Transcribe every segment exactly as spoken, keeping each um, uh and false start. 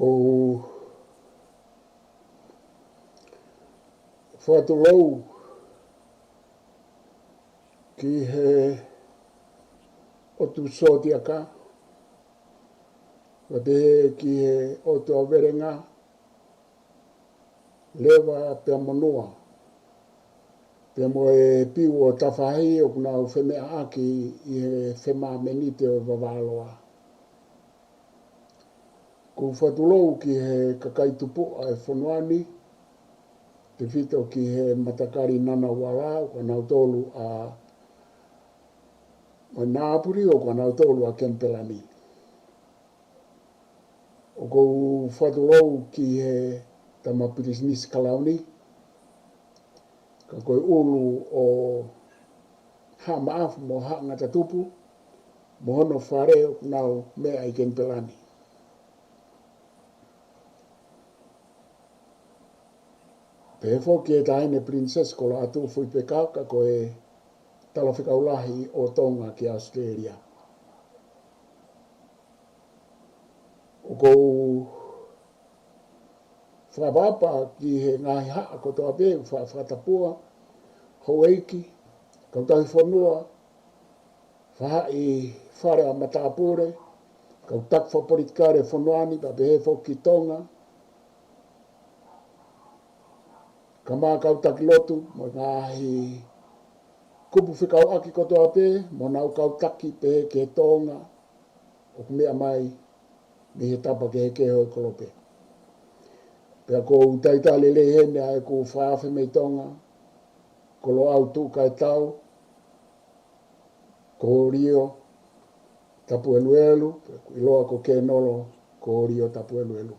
ʻOku ou fakatulou ki he ʻotu sōtiaka, pea pehē ki he ʻotu ʻa Velenga, Leva pea mo Nua, pea mo e Piu ʻo Tafahi ʻoku nau femeʻaʻaki ʻi he femāmenite ʻo e vavā loa. ʻOku ou fakatulou ki he kakai tupuʻa ʻo e fonua ni, tefito ki he matakali Ngunnawal, ʻoku ʻanautolu ʻa, ʻa Ngāpulu, ʻoku ʻanautolu ʻa Kenipela ni. ʻOku ou fakatulou ki he tama pilinisi kalauni, ka ko e ʻulu ʻo Haʻa Maʻafu mo Haʻa Ngata Tupu, mo hono fale ʻoku nau meʻa ʻi Kenipela ni. Pehē foki ki he Taʻahine Pilinisesi Koloaʻatufuipeka, ka ko e Talafekau Lahi ʻo Tonga ki ʻAositelēlia. ʻOku ou fakaʻapaʻapa ki he ngaahi haʻa kotoa pē, fa-, fakatapua, houʻeiki, kau tauhi fonua, faʻahi fale ʻa matāpule, kau taki fakapolitikale fonua ni, pea pehē foki ki Tonga, kaeʻumaʻā kau taki lotu, mo e ngaahi kupu fekauʻaki kotoa pē, mo honau kau taki pehē ki he Tonga ʻoku meʻa mai mei he tapa kehekehe ʻo e kolope. Pea ʻoku ou talitali lelei heni ʻa ʻeku fakaafe mei Tonga, ko Loʻau Tuʻukaitau Kolio Tapueluelu, pea ʻoku ʻiloa ko Kenolo Kolio Tapueluelu.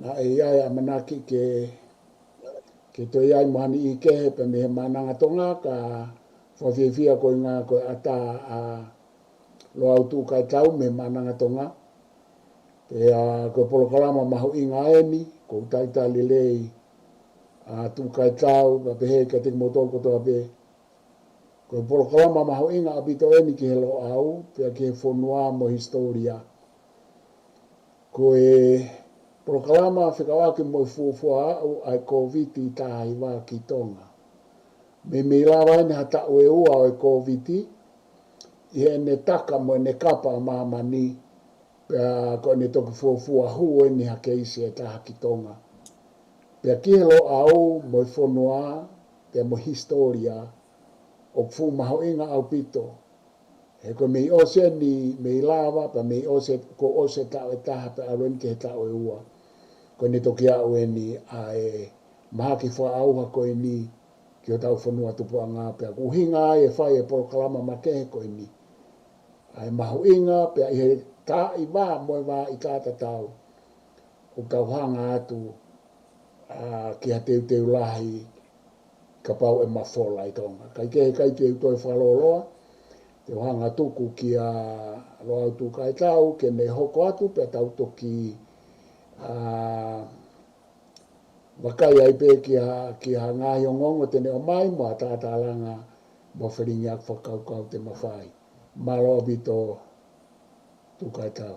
Naʻe ʻi ai ʻamanaki ke, ke toe ʻi ai mo ha niʻihi kehe pē mei he Maʻananga Tonga, ka fakafiefia ko e ʻuhinga ko e ʻatā ʻa Loʻau Tuʻukaitau mei he Maʻananga Tonga. Pea ko e polokalama mahuʻinga eni, ʻoku ou talitali lelei ʻa Tuʻukaitau, pea pehē kiate kimoutolu kotoa pē. Ko e polokalama mahuʻinga ʻaupito eni ki he Loʻau, pea ki he fonua mo e hisitōlia. Ko e polokalama fekauʻaki mo e fuofua aʻu ʻa e Kōviti taha hiva ki Tonga. Meimei lava eni ha taʻu ʻe ua ʻo e Kōviti, ʻi heʻene taka mo ʻene kapa ʻa māmani, pea ko ʻene toki fuofua hū eni ha keisi ʻe taha ki Tonga. Pea ki he Loʻau mo e fonua, pea mo e hisitōlia, ʻoku fuʻu mahuʻinga ʻaupito. He ko e mei ʻosi eni, mei lava, pea mei ʻosi, kuo ʻosi e taʻu ʻe taha pea ʻalu eni ki he taʻu ʻe ua. Ko ʻene toki aʻu eni ʻa e mahaki fakaʻauha ko eni ki hotau fonua tupuʻanga, pea ʻoku ʻuhinga ai e fai e polokalama makehe ko eni. ʻA e mahuʻinga, pea ʻi he taimi mo e vā ʻi he taimi tatau, ʻoku tau hanga atu ʻa, ki ha teuteu lahi kapau ʻe mafola ʻi Tonga. Kae kehe, ʻikai te u toe fakalōloa, te u hanga ʻo tuku kia Loʻau Tuʻukaitau ke ne hoko atu, pea tau toki, ʻa, vakai ai pē ki ha, ki ha ngaahi ongoongo te ne ʻomai, mo ha talatalanga mo e felingiʻaki ʻo e fakakaukau te ma fai. Mālō ʻaupito Tuʻukaitau.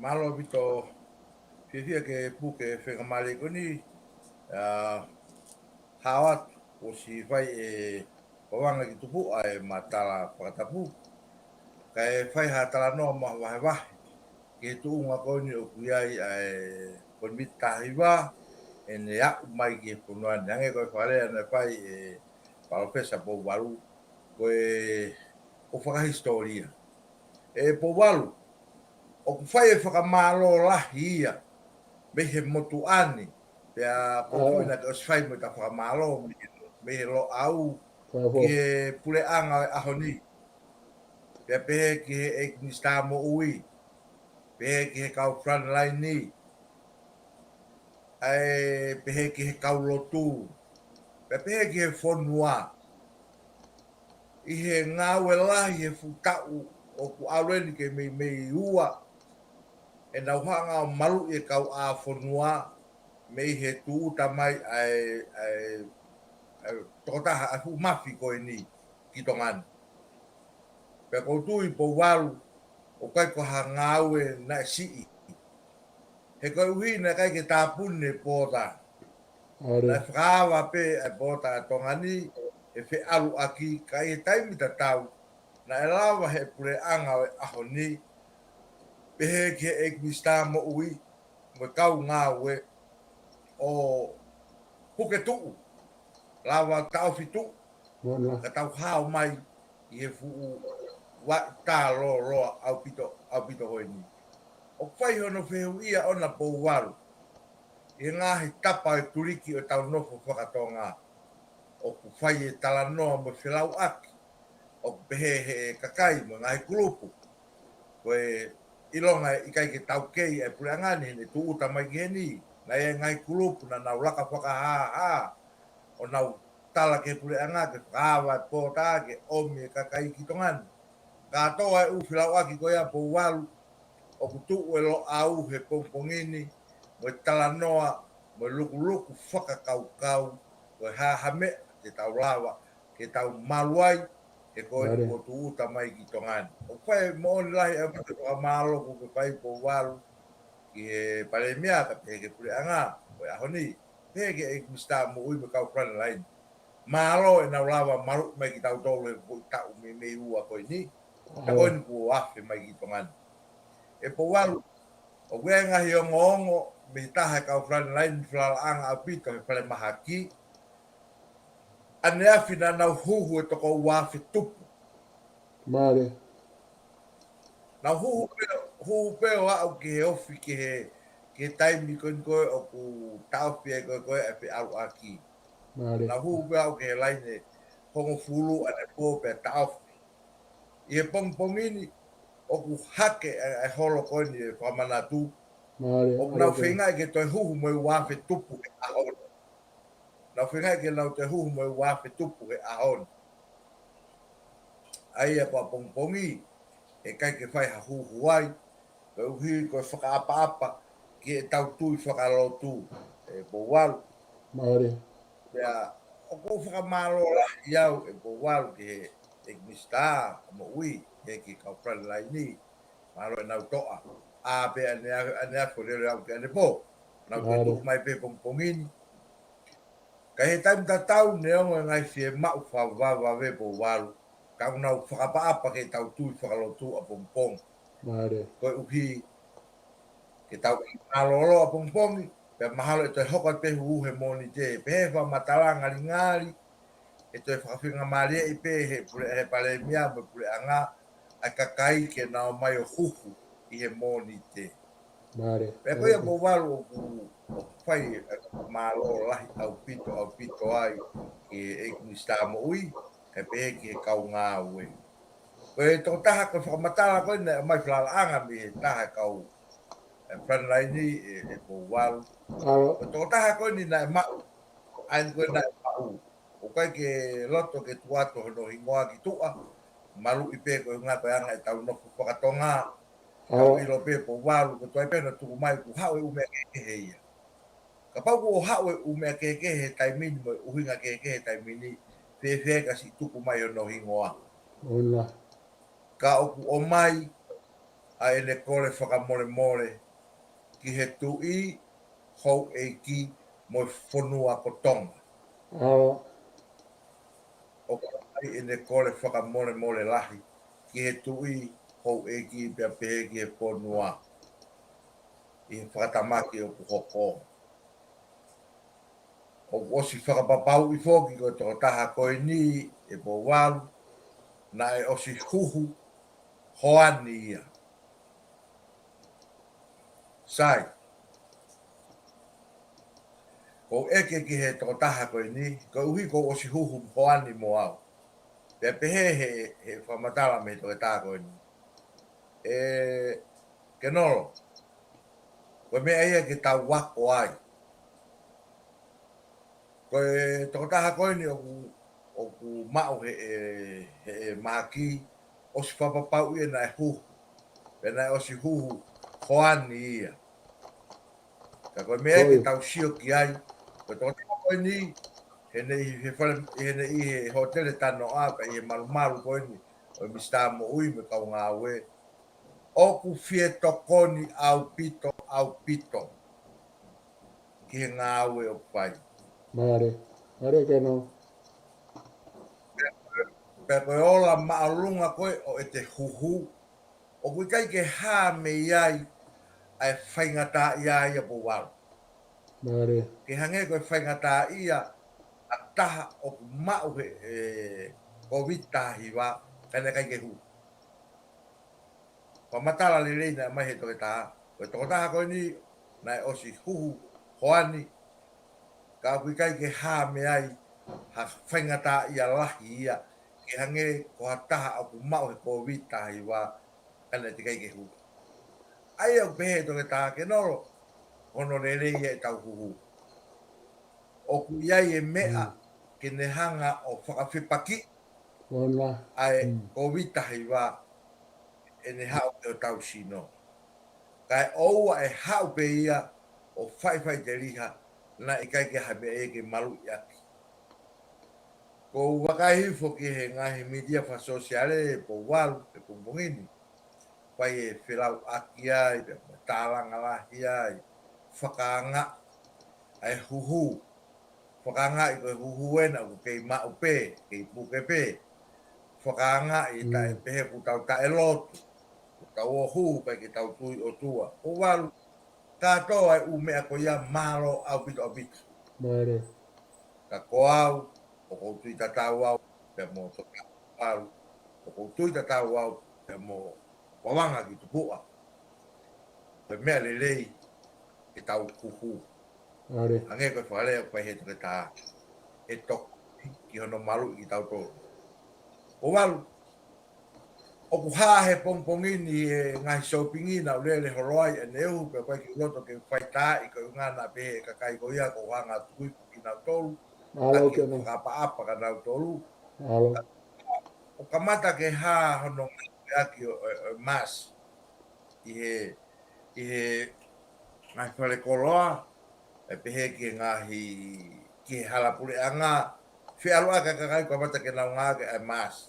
Mālō ʻaupito, fiefia ke puke e faingamālie ko eni, ʻa, hao atu, ʻosi fai e paʻanga ki tupuʻa e matala fakatapu. Kae fai ha talanoa mahuʻinga vahevahe ki he tuʻunga ko eni ʻoku ʻi ai ʻa e Kōviti taha hiva, ʻene aʻu mai ki he fonua ni. Hangē ko e fakalea naʻe fai ʻe Palōfesa Pouvalu, ko e, ko e fakahisitōlia. ʻE Pouvalu, ʻoku fai e fakamālō lahi ia mei he motuʻa ni, pea ko e ʻuhinga ke ʻosi fai mo ʻeta fakamālō mei, mei he Loʻau ki he puleʻanga ʻo e ʻaho ni. Pea pehē ki he ʻEiki Minisitā Moʻui, pehē ki he kau frontline ni, ʻa e pehē ki he kau lotu, pea pehē ki he fonua. ʻI he ngāue lahi he fuʻu taʻu ʻoku ʻalu eni ke meimei ua ʻenau hanga ʻo maluʻi e kauʻāfonua mei he tūʻuta mai ʻa e, ʻa e, ʻa e tokotaha ʻa e fuʻu mafai ko eni ki Tonga ni. Pea ʻoku ou tui Pouvalu, ʻoku ʻikai ko ha ngāue naʻe siʻi. He koeʻuhi naʻe ʻikai ke tāpuni ʻe Pota. Naʻe fakaava pē ʻe Pota ʻa Tonga ni, he feʻaluʻaki, ka ʻi he taimi tatau, naʻe lava he puleʻanga ʻo e ʻaho ni, pehē ki he ʻEiki Misitā Moʻui, mo e kau ngāue ʻo puke tuʻu, lava taʻofi tuʻu, ka tau hao mai ʻi he fuʻu vaʻa tā lōloa ʻaupito, ʻaupito ko eni. ʻOku fai hono fehuʻia ʻona Pouvalu, ʻi he ngaahi tapa ʻo e tuliki ʻo ʻetau nofo fakatonga. ʻOku fai e talanoa mo e felauʻaki. ʻOku pehē he kakai mo e ngaahi kulupu. Ko e ʻilonga ʻe ʻikai ke taukei e puleʻanga ni, he ne tūʻuta mai ki heni. Naʻe ʻi ai e ngaahi kulupu naʻa nau laka fakahāhā. ʻO nau tala ki he puleʻanga ke fakaava e Pota ke ʻomi e kakai ki Tonga ni. Kātoa e ʻū felauʻaki ko ia Pouvalu, ʻoku tuʻu e Loʻau he pongipongi ni, mo e talanoa, mo e lukuluku fakakaukau, ko e hā ha meʻa te tau lava ke tau malu ai, he ko e kuo tūʻuta mai ki Tonga ni. ʻOku fai moʻoni lahi ʻaupito e fakamālō kuo ke fai Pouvalu ki he Palēmia, ka pehē ki he puleʻanga ʻo e ʻaho ni, pehē ki he ʻEiki Misitā Moʻui mo e kau frontline. Mālō ʻenau lava maluʻi mai kitautolu he foʻi taʻu meimei ua ko eni. Ka ko eni kuo afe mai ki Tonga ni. ʻE Pouvalu, ʻoku ʻi ai e ngaahi ongoongo mei he taha e kau frontline, falalaʻanga ʻaupito he falemahaki, ʻaneafi naʻa nau huhu e toko ua afe tupu. Nau huhu pē, huhu pē ʻo aʻu ki he ofi ki he, ki he taimi ko eni ko ē ʻoku taʻofi ai ko ē ko ē ʻa e feʻaluʻaki. Nau huhu pē ʻo aʻu ki he laine hongofulu ʻanepō pea taʻofi. ʻI he pongipongi ni, ʻoku hake e, e holo ko eni e fakamanatu. ʻOku nau feingaʻi ke toe huhu mo e ua afe tupu he ʻaho ni. Nau feingaʻi ke nau toe huhu mo e ua afe tupu he ʻaho ni. ʻA ia ko ʻapongipongi, ʻe ʻikai ke fai ha huhu ai, koeʻuhi ko e fakaʻapaʻapa ki heʻetau tui fakalotu, ʻe Pouvalu. Pea, ʻoku ou fakamālō lahi au ʻe Pouvalu ki he, ʻEiki Misitā Moʻui, he ki he kau frontline ni, mālō ʻenau toʻa. ʻA pē ʻaneafi, ʻaneafi ʻo lele au ki ʻanepō. Nau toe tuʻu mai pē pongipongi ni. Ka ʻi he taimi tatau neongo e ngaahi fiemaʻu fakavavevave Pouvalu, ka ʻoku nau fakaʻapaʻapa ki heʻetau tui fakalotu ʻapongipongi. Koeʻuhi ke tau mālōlō ʻapongipongi, pea mahalo ʻe toe hoko atu pē huhu he Mōnite, pehē fakamatala ngalingali, ʻe toe fakafikamālieʻi pē he pule, he Palēmia mo e puleʻanga, ʻa e kakai ke nau ō mai ʻo huhu ʻi he Mōnite. Pea ko ia Pouvalu ʻoku, ʻoku fai e mālō lahi ʻaupito, ʻaupito ai ki he ʻEiki Misitā Moʻui, kae pehē ki he kau ngāue. Ko e tokotaha ko e fakamatala ko eni naʻe ʻomai falalaʻanga mei he taha e kau, e frontline ʻe, ʻe Pouvalu. Ko e tokotaha ko eni naʻe maʻu, ʻa eni ko ē naʻe maʻu. ʻOku ʻikai ke loto ke tuku atu hono hingoa ki tuʻa, maluʻi pē ko e ʻuhinga ko e anga ʻetau nofo fakatonga. Ka ʻoku ʻilo pē Pouvalu, ko e tuai pē naʻe tuku mai kuo haʻu e ʻū meʻa kehekehe ia. Kapau kuo haʻu e ʻū meʻa kehekehe he taimi ni mo e ʻuhinga kehekehe he taimi ni, fēfē ka siʻi tuku mai hono hingoa. Ka ʻoku ʻomai ʻa ʻene kole fakamolemole ki he tuʻi, houʻeiki mo e fonua ko Tonga. ʻOku ʻomai ʻene kole fakamolemole lahi ki he tuʻi, houʻeiki pea pehē ki he fonua ʻi he fakatamaki ʻoku hoko. ʻOku ʻosi fakapapauʻi foki ko e tokotaha ko eni ʻe Pouvalu, naʻe ʻosi huhu hoani ia. Sai. Ko u ʻeke ki he tokotaha ko eni, koeʻuhi ko u ʻosi huhu hoani mo au. Pea pehē he, he fakamatala mei he tokotaha ko eni. ʻE, Kenolo, ko e meʻa ia ke tau ako ai. Ko e tokotaha ko eni ʻoku, ʻoku maʻu he, he, he mahaki, ʻosi fakapapauʻi ia naʻe huhu. Pea naʻe ʻosi huhu hoani ia. Ka ko e meʻa ke tau sio ki ai, ko e tokotaha ko eni, he naʻe ʻi he fale, he naʻe ʻi he hōtele Tanoa, pea ʻi he malumalu ko eni, ʻo e Misitā Moʻui mo e kau ngāue, ʻoku fie tokoni ʻaupito, ʻaupito ki he ngāue ʻoku fai. Mālie, mālie Keno. Pea ko e ola māʻolunga ko ē ʻo ʻete huhu, ʻoku ʻikai ke hā mei ai ʻa e faingataʻaʻia ia Pouvalu. Mālie. Ke hangē ko e faingataʻaʻia ʻa e taha ʻoku maʻu he, e, Kōviti taha hiva, ka naʻe ʻikai ke huhu. Fakamatala lelei naʻe ʻomai he toketā, ko e tokotaha ko eni naʻe ʻosi huhu hoani, ka ʻoku ʻikai ke hā mei ai ha faingataʻaʻia lahi ia, ke hangē ko ha taha ʻoku maʻu he Kōviti taha hiva, ka naʻe teʻeki ai ke huhu. ʻA ia ʻoku pehē he toketā Keno, hono lelei ʻetau huhu. ʻOku ʻi ai e meʻa Mm. ke ne hanga ʻo fakafepakiʻi Ona. ʻa e Mm. Kōviti taha hiva ʻene haʻu ki hotau sino. Kae ʻoua ʻe haʻu pē ia ʻo faʻifaʻiteliha, naʻe ʻikai ke ha meʻa ia ke maluʻi ʻaki. ʻOku ou vakai hifo ki he ngaahi mītia fakasōsiale Pouvalu he pongipongi ni, fai e felauʻaki ai, pea mo e tālanga lahi ai, fakaangaʻi ʻa e huhu, fakaangaʻi ko e huhu ena ʻoku kei maʻu pē, kei puke pē, fakaangaʻi taʻe Mm. pehē ʻoku tau taʻelotu, ʻoku tau ō ʻo huhu ʻikai ke tau tui ʻOtua. Pouvalu, kātoa e ʻū meʻa ko ia mālō ʻaupito ʻaupito. Mālie. Ka ko au, ʻoku ou tui tatau au pea mo Toketā Pouvalu, ʻoku ou tui tatau au pea mo Vavangakitupuʻa. Ko e meʻa lelei ʻetau huhu. Mālie. Hangē ko e fakalea ʻoku fai he toketā, ʻe tokoni ki hono maluʻi kitautolu. Pouvalu, ʻoku hā he pongipongi ni e ngaahi sōpingi naʻa ku lele holo ai ʻaneuhu, pea ʻoku ʻikai ke u loto ke fai taaʻi koeʻuhi naʻa pehē ʻe he kakai ko ia ʻoku ou hanga ʻo tuku ipu kinautolu, Mālō ʻaki Keno. Fakaʻapaʻapa kia nautolu. Mālō. ʻO kamata ke hā hono ngāueʻaki ʻo, ʻo, ʻo e mask ʻi he, ʻi he ngaahi fale koloa, ʻe pehē ki he ngaahi, ki he hala puleʻanga, feʻaluʻaki ʻa e kakai ʻoku kamata ke nau ngāueʻaki ʻa e mask.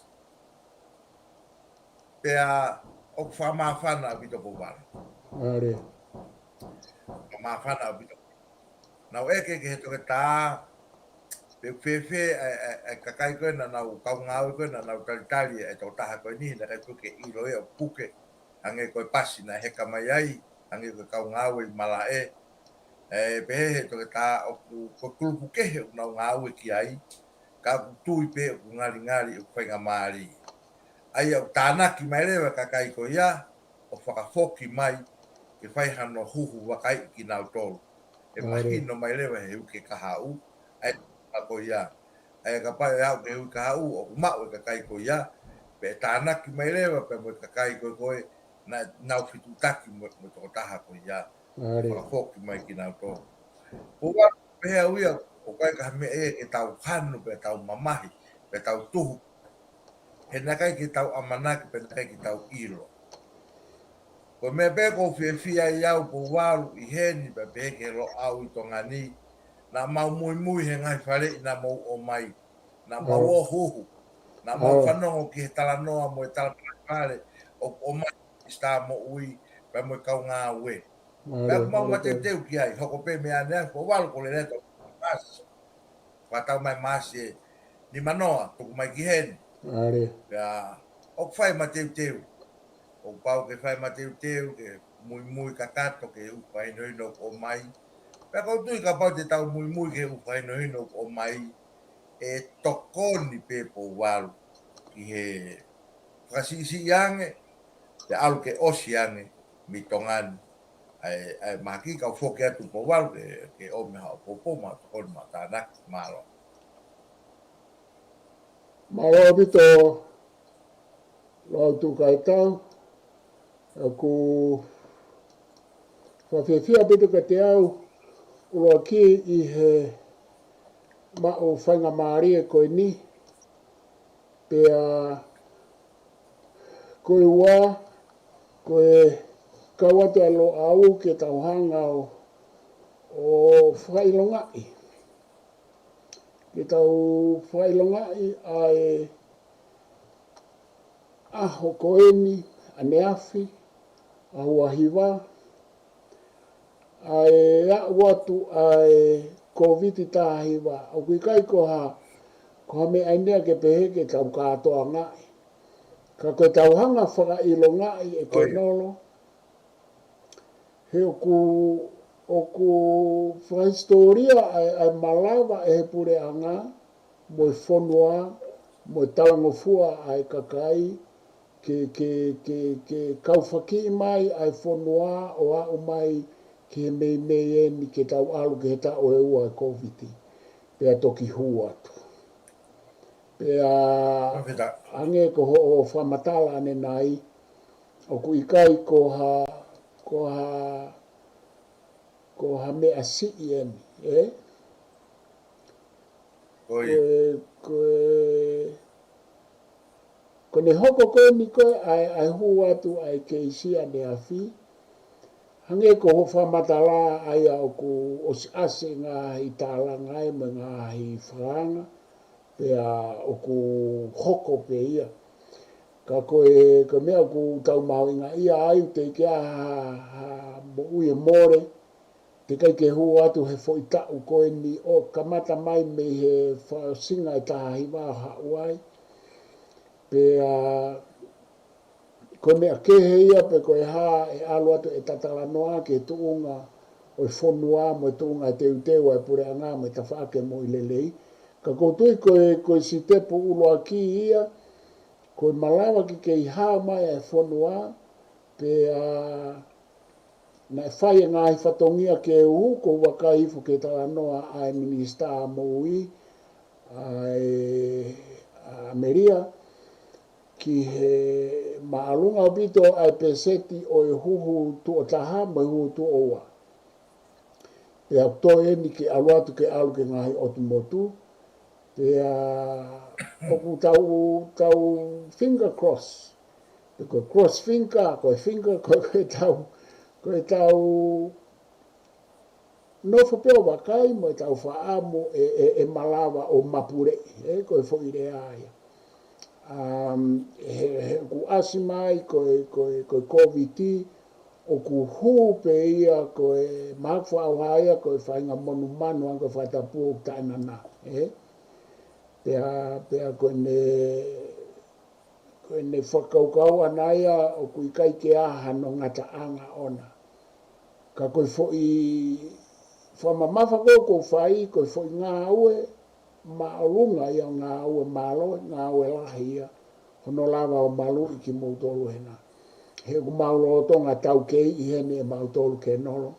Pea ʻoku fakamāfana ʻaupito Pouvalu. Mālie. Fakamāfana ʻaupito. Naʻa ku ʻeke ki he toketā, pe ʻoku fēfē ʻa e, ʻa e, ʻa e kakai ko ē naʻa nau kau ngāue ko ē naʻa nau talitali ʻa e tokotaha ko eni, naʻe ʻikai ke ʻilo ia ʻoku puke, hangē ko e pasi naʻe heka mai ai, hangē ko e kau ngāue ʻi malaʻe. ʻE pehē he toketā ʻoku, ko e kulupu kehe ʻoku nau ngāue ki ai, ka ʻoku tui pē ʻoku ngalingali ʻoku faingamālie. ʻA ia ʻoku tānaki mai leva e kakai ko ia, ʻo fakafoki mai, ke fai hano huhu vakaiʻi kinautolu. ʻE Mālie. Mahino mai leva he uike kahaʻu, ʻa e, ʻa ko ia. ʻA ia kapau ʻe aʻu ki he uike kahaʻu, ʻoku maʻu e kakai ko ia, pea ʻe tānaki mai leva, pea mo e kakai ko ē ko ē, naʻa nau fetuʻutaki mo, mo e tokotaha ko ia. Mālie. Fakafoki mai kinautolu. Ko ua pehē au ia, ʻoku ʻikai ko ha meʻa ia ke tau hanu, pea tau mamahi, pea tau tuhu. He naʻe ʻikai ke tau ʻamanaki, pea naʻe ʻikai ke tau ʻilo. Ko e meʻa pē ʻoku ou fiefia ai au Pouvalu ʻi heni, pea pehē ki he Loʻau ʻi Tonga ni, naʻa mau muimui he ngaahi faleʻi naʻa mou ʻomai, naʻa mau ʻO. ʻO huhu, naʻa mau ʻO. fanongo ki he talanoa mo e tala fale, ʻoku ʻomai Misitā Moʻui, pea mo e kau ngāue. Mālie, Pea mau mālie mateuteu ki ai, hoko pē meʻa ʻaneuhu, Pouvalu ko e lele atu mask. Fakatau mai mask ʻe nimanoa, tuku mai ki heni. Mālie. Pea ʻoku fai mateuteu. ʻOku pau ke fai mateuteu, ke muimui kakato, ki he ʻū fakahinohino ʻoku ʻomai. Pea ʻoku ou tui kapau te tau muimui ki he ʻū fakahinohino ʻoku ʻomai, ʻe tokoni pē Pouvalu ki he fakasiʻisiʻi ange, pea ʻalu ke ʻosi ange mei Tonga ni ʻa e, ʻa e mahaki. Kau foki atu Pouvalu ke, ke ʻomi haʻo poupou mo e tokoni mo e tānaki. Mālō. Mālō ʻaupito Loʻau Tuʻukaitau, ʻoku fakafiefia ʻaupito kiate au ʻuluaki ʻi he maʻu faingamālie ko eni, pea ko e ua, ko e kau atu ʻa Loʻau ke tau hanga ʻo, ʻo fakaʻilongaʻi. Ke tau fakaʻilongaʻi ʻa e ʻaho ko eni, ʻaneafi, ʻaho ua hiva, ʻa e aʻu atu ʻa e Kōviti taha hiva, ʻoku ʻikai ko ha, ko ha meʻa ʻeni ia ke pehē ke tau kātoangaʻi. Ka ko e tau hanga fakaʻilongaʻi ʻe Kenolo, he ʻoku, ʻoku fakahisitōlia ʻa e, ʻa e malava ʻe he puleʻanga, mo e fonua, mo e talangofua ʻa e kakai, ke, ke, ke, ke kaufakiʻi mai ʻa e fonua ʻo aʻu mai ki he meimei ʻeni ke tau ʻalu ki he taʻu ʻe ua ʻa e Kōviti. Pea toki hū atu. Pea hangē ko hoʻo fakamatala ʻanenai, ʻoku ʻikai ko ha, ko ha, ko ha meʻa siʻi ʻeni, ē? Ko e, ko e, ko ʻene hoko ko eni ko e ʻa e, ʻa e hū atu ʻa e keisi ʻaneafi, hangē ko hoʻo fakamatala ʻa ia ʻoku ʻosi ʻasi e ngaahi tālanga ai mo e ngaahi fakaanga, pea ʻoku hoko pē ia. Ka ko e, ko e meʻa ʻoku tau mahuʻingaʻia ai, ʻoku teʻeki ai ha, ha moʻui ʻe mole, teʻeki ai ke hū atu he foʻi taʻu ko eni ʻo kamata mai mei he fakaʻosinga ʻe taha hiva ʻo haʻu ai. Pea ko e meʻa kehe ia pe ko e hā ʻe ʻalu atu ʻeta talanoa ki he tuʻunga ʻo e fonua mo e tuʻunga ʻe teuteu ʻa e puleʻanga mo e tafaʻaki moʻui lelei. Ka ʻoku ou tui ko e, ko e sitepu ʻuluaki ia, ko e malava ke kei hao mai ʻa e fonua, pea naʻe fai e ngaahi fatongia ke uhu, ʻoku ou vakai hifo ki he talanoa ʻa e Minisitā Moʻui, ʻa e, ʻa ʻAmelika, ki he māʻolunga ʻaupito ʻa e pēseti ʻo e huhu tuʻo taha mo e huhu tuʻo ua. Pea ʻoku toe eni ke ʻalu atu ke ʻalu ki he ngaahi ʻotu motu. Pea ʻoku tau, tau finger cross. Pe ko e cross finger, ko e finger, ko e, ko e tau, ko e tau nofo pē ʻo vakai mo e tau fakaʻamu ʻe, ʻe, ʻe malava ʻo mapuleʻi, ē, ko e foʻi lea ia. Um, he, he ʻoku ʻasi mai ko e, ko e, ko e Kōviti, ʻoku hū pē ia ko e mahaki fakaʻauha ia ko e faʻahinga monumanu ange ko e fakatapu ʻoku taʻenana, ē? Pea, pea ko ʻene, ko ʻene fakakaukau ʻana ia ʻoku ʻikai ke ʻi ai hano ngataʻanga ʻona. Ka ko e foʻi fakamamafa ko ē ʻoku ou fai, ko e foʻi ngāue māʻolunga ia ʻo ngāue mālohi, ngāue lahi ia, hono lava ʻo maluʻi kimoutolu hena. He ʻoku mau lolotonga taukeiʻi heni ʻe mautolu Kenolo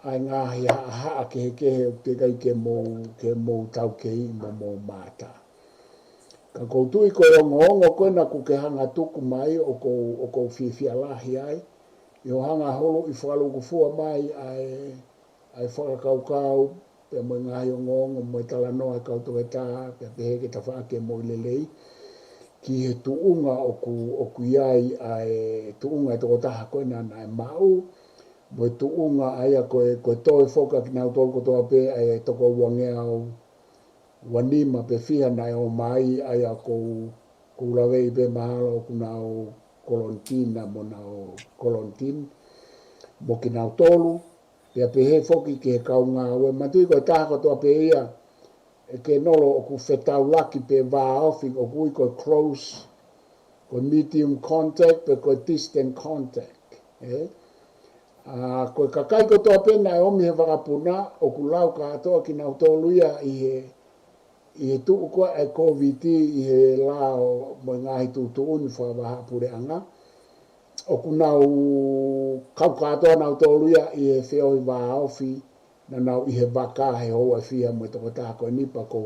ʻa e ngaahi haʻahaʻa kehekehe ʻoku teʻeki ai ke mou, ke mou taukeiʻi mo mou mātā. Ka ʻoku ou tui ko e ongoongo ko ena ʻoku ke hanga tuku mai ʻoku ou, ʻoku ou fiefia lahi ai, ʻi hoʻo hanga holo ʻo fakalūkufua mai ʻa e, ʻa e fakakaukau, pea mo e ngaahi ongoongo, mo e talanoa ʻa e kau toketā, pea pehē ki he tafaʻaki moʻui lelei, ki he tuʻunga ʻoku, ʻoku ʻi ai ʻa e tuʻunga ʻe toko taha ko ena naʻe maʻu, mo e tuʻunga ʻa ia ko e, ko e toe foki ʻa kinautolu kotoa pē ʻa e toko uangeau ua nima pe fiha naʻe ō mai, ʻa ia ʻoku ou, ʻoku ou laveʻi pē mahalo ʻoku nau kolonitina mo nau kolonitini mo kinautolu, pea pehē foki ki he kau ngāue. Manatuʻi ko e taha kotoa pē ia ʻe Kenolo ʻoku fetaulaki pe vāofi, ʻoku ui ko e close, ko e medium contact, pe ko e distant contact, ē? ʻA, ko e kakai kotoa pē naʻe ō mei he vakapuna, ʻoku lau kātoa kinautolu ia ʻi he, ʻi he tuʻu ko ē ʻa e Kōviti ʻi he lao mo e ngaahi tuʻutuʻuni fakavahaʻapuleʻanga. ʻOku nau kau kātoa nautolu ia ʻi he feohi vāofi, naʻa nau ʻi he vaka he houa ʻe fiha mo e toko taha ko eni pea ʻoku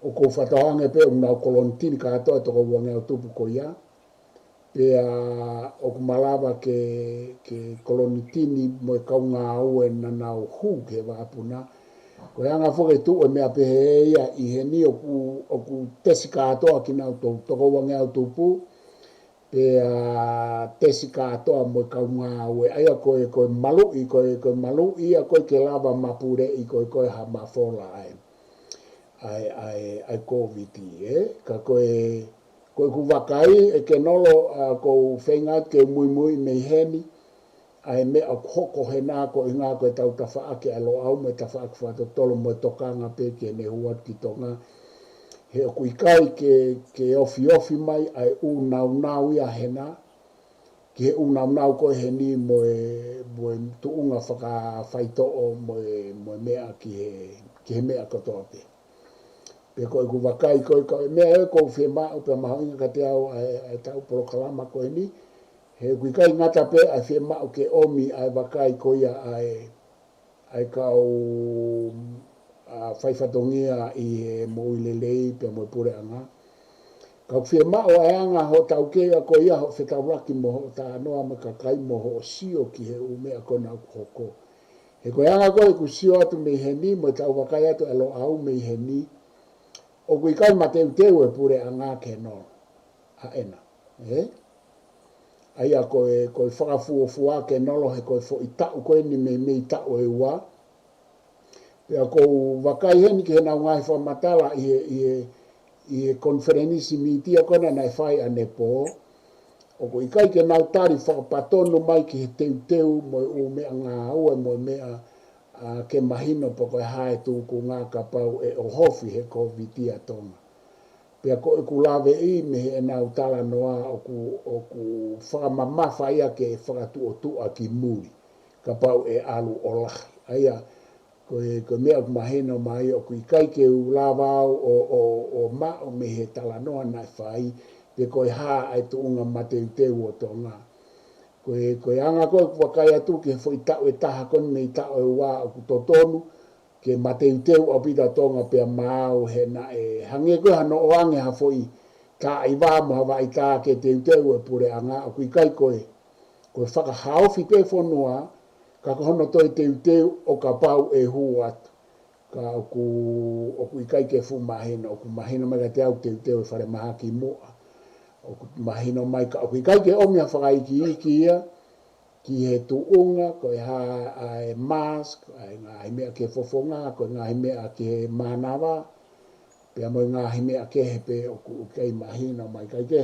ou fakatokangaʻi pē ʻoku nau kolonitini kātoa e toko uangeau tupu ko ia. Pea ʻoku malava ke, ke kolonitini mo e kau ngāue naʻa nau hū ki he vakapuna. Ko e anga foki e tuʻu e meʻa pehē ia ʻi heni ʻoku, ʻoku tesi kātoa kinautolu toko uangeau tupu, pea tesi kātoa mo e kau ngāue. ʻA ia ko e, ko e maluʻi, ko e, ko e maluʻi ia ko ē ke lava mapuleʻi ko ē, ko e ha mafola ʻa e, ʻa e, ʻa e, ʻa e Kōviti, ē? Ka ko e, Ko ʻeku vakai ʻe Kenolo, ʻa, ʻoku ou feinga atu ke muimui mei heni ʻa e meʻa ʻoku hoko hena, ko e ʻuhinga ko e tau tafaʻaki ʻa e Loʻau mo e tafaʻaki fakatotolo mo e tokanga pē ke ne hū atu ki Tonga. He ʻoku ʻikai ke, ke ofiofi mai ʻa e ʻū naunau ia hena, ki he ʻū naunau ko ē heni mo e, mo e tuʻunga fakafaitoʻo mo e, mo e meʻa ki he, ki he meʻa kotoa pē. Pea ko ʻeku vakai ko e kau meʻa ʻoku ou fiemaʻu pea mahuʻinga kiate au ʻa e, ʻa e tau polokalama ko eni, he ʻoku ʻikai ngata pē ʻa e fiemaʻu ke ʻomi ʻa e vakai ko ia ʻa e, ʻa e kau, ʻa, faifatongia ʻi he moʻui lelei pea mo e puleʻanga. Ka ʻoku fiemaʻu ʻa e anga hoʻo taukei ʻa ko ia hoʻo fetaulaki mo hoʻo talanoa mo e kakai mo hoʻo sio ki he ʻū meʻa ko ena ʻoku hoko. He ko e anga ko ē ʻeku sio atu mei heni, mo e tau vakai atu ʻa e Loʻau mei heni, ʻoku ʻikai mateuteu e puleʻanga Kenolo ʻa ena. ʻE? ʻA ia ko e, ko e fakafuofua Kenolo he ko e foʻi taʻu ko eni meimei taʻu ʻe ua. Pea ʻoku ou vakai heni ki heʻenau ngaahi fakamatala ʻi he, ʻi he, ʻi he konifelenisi mītia ko ena naʻe fai ʻanepō. ʻOku ʻikai ke nau tali fakapatonu mai ki he teuteu mo e ʻū meʻangāue mo e meʻa, ʻa, ke mahino pe ko e hā e tūkunga kapau ʻe ʻohofi he Kōviti ʻa Tonga. Pea ko ʻeku laveʻi mei heʻenau talanoa ʻoku, ʻoku fakamamafa ia ke fakatuʻotuʻa ki muli, kapau ʻe ʻalu ʻo lahi. ʻA ia, ko e, ko e meʻa ʻoku mahino mai ʻoku ʻikai ke u lava au ʻo, ʻo, ʻo maʻu mei he talanoa naʻe fai, pe ko e hā ʻa e tuʻunga mateuteu ʻo Tonga. Ko e, ko e anga ko ē ʻeku vakai atu ki he foʻi taʻu ʻe taha ko eni mei taʻu ʻe ua ʻoku totonu ke mateuteu ʻaupito ʻa Tonga pea maau he naʻe hangē ko e hano ʻoange ha foʻi taʻi vā mo ha vaʻi tā ke teuteu e puleʻanga ʻoku ʻikai ko e, ko e fakahaofi pē fonua, ka ko hono toe teuteu ʻo kapau ʻe hū atu. Ka ʻoku, ʻoku ʻikai ke fuʻu mahino, ʻoku mahino mai kiate au teuteu e falemahaki muʻa. ʻOku mahino mai ka ʻoku ʻikai ke ʻomi ha fakaikiiki ia, ki he tuʻunga, ko e hā ʻa e mask, ʻa e ngaahi meʻa ki he fofonga, ko e ngaahi meʻa ki he mānava, pea mo e ngaahi meʻa kehe pē ʻoku ʻikai mahino mai kai ke,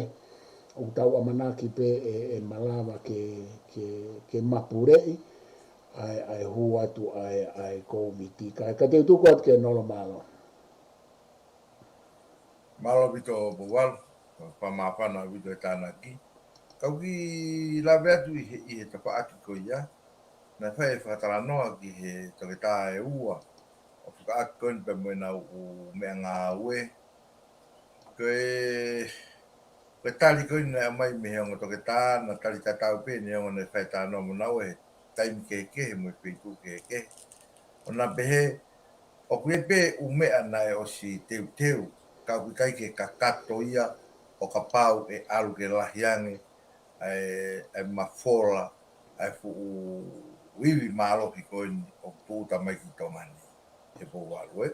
ʻoku tau ʻamanaki pē ʻe, ʻe malava ke, ke, ke mapuleʻi, ʻa e, ʻa e hū atu ʻa e, ʻa e Kōviti. Ka, ka te u tuku atu Kenolo mālō. Mālō ʻaupito Pouvalu, fakamāfana ʻaupito e tānaki. Kau kiʻi lave atu ʻi he, ʻi he tafaʻaki ko ia. Naʻe fai e fakatalanoa ki he toketā ʻe ua ʻo fakaʻaki ko eni pea mo ʻenau ʻū meʻangāue. Ko e, ko e tali ko eni naʻe ʻomai mei he ongo toketā, naʻe tali tatau pē ʻene ongo naʻe fai talanoa mo naua he taimi kehekehe mo e feituʻu kehekehe. ʻO na pehē, ʻoku ʻi ai pē ʻū meʻa naʻe ʻosi teuteu, ka ʻoku ʻikai ke kakato ia ʻo kapau ʻe ʻalu ke lahi ange ʻa e, ʻa e mafola, ʻa e fuʻu ivi mālohi ko eni ʻoku tūʻuta mai ki Tonga ni, ʻe Pouvalu, ē?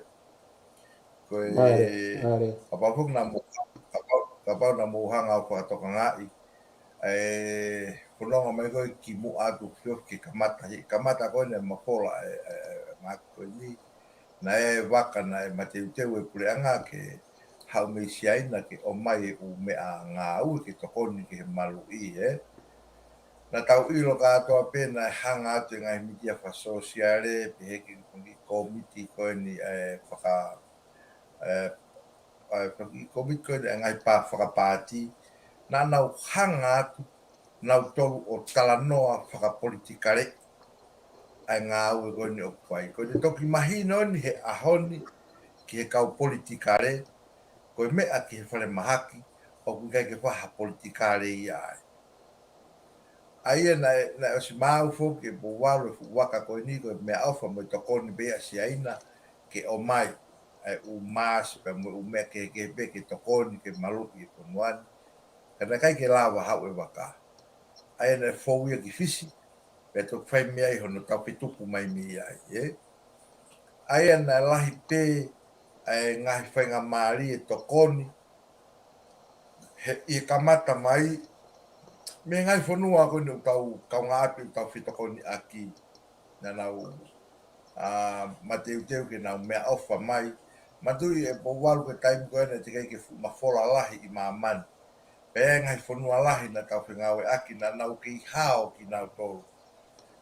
Ko e, Mare, mare. Kapau foki naʻa mou, kapau, kapau naʻa mou hanga ʻo fakatokangaʻi, ʻa e fononga mai ko ē kimuʻa atu fiofi ke kamata, he kamata ko eni e mafola, ʻa e, ʻa e, ʻa e, ʻa e ngaahi ko eni, naʻe vaka naʻe mateuteu e puleʻanga ke haʻu mei Siaina ke ʻomai e ʻū meʻangāue ke tokoni ki he maluʻi, ē. Naʻa tau ʻilo kātoa pē naʻe hanga atu e ngaahi mītia fakasōsiale, pehē ki he kōmiti ko eni ʻa e faka-, ʻa e, ʻa e faki-, kōmiti ko eni ʻa e ngaahi pā fakapaati, naʻa nau hanga atu nautolu ʻo talanoa fakapolitikale ʻa e ngāue ko eni ʻoku fai. Ko ʻene toki mahino eni he ʻaho ni ki he kau politikale, ko e meʻa ki he falemahaki, ʻoku ʻikai ke fai ha politikale ia ai. ʻA ia naʻe, naʻe ʻosi maau foki ʻe Pouvalu e fuʻu vaka ko eni ko e meʻaʻofa mo e tokoni pē ia ʻa Siaina ke ʻomai ʻa e ʻū mask pea mo e ʻū meʻa kehekehe pē ke tokoni ke maluʻi e fonua ni. Ka naʻe ʻikai ke lava haʻu e vaka. ʻA ia naʻe fou ia ki Fisi, pea toki fai mei ai hono tau fetuku mai mei ai, ē? ʻA ia naʻe lahi pē ʻa e ngaahi faingamālie tokoni, he, ʻi he kamata mai, mei he ngaahi fonua ko eni ʻoku tau kaungā ʻapi ʻoku tau fetokoniʻaki, naʻa nau, ā, mateuteu ke nau meʻaʻofa mai. Manatuʻi ʻe Pouvalu ko e taimi ko ē naʻe teʻeki ai ke fuʻu mafola lahi ʻi māmani. Pea ngaahi fonua lahi naʻa tau fengāueʻaki naʻa nau kei hao kinautolu.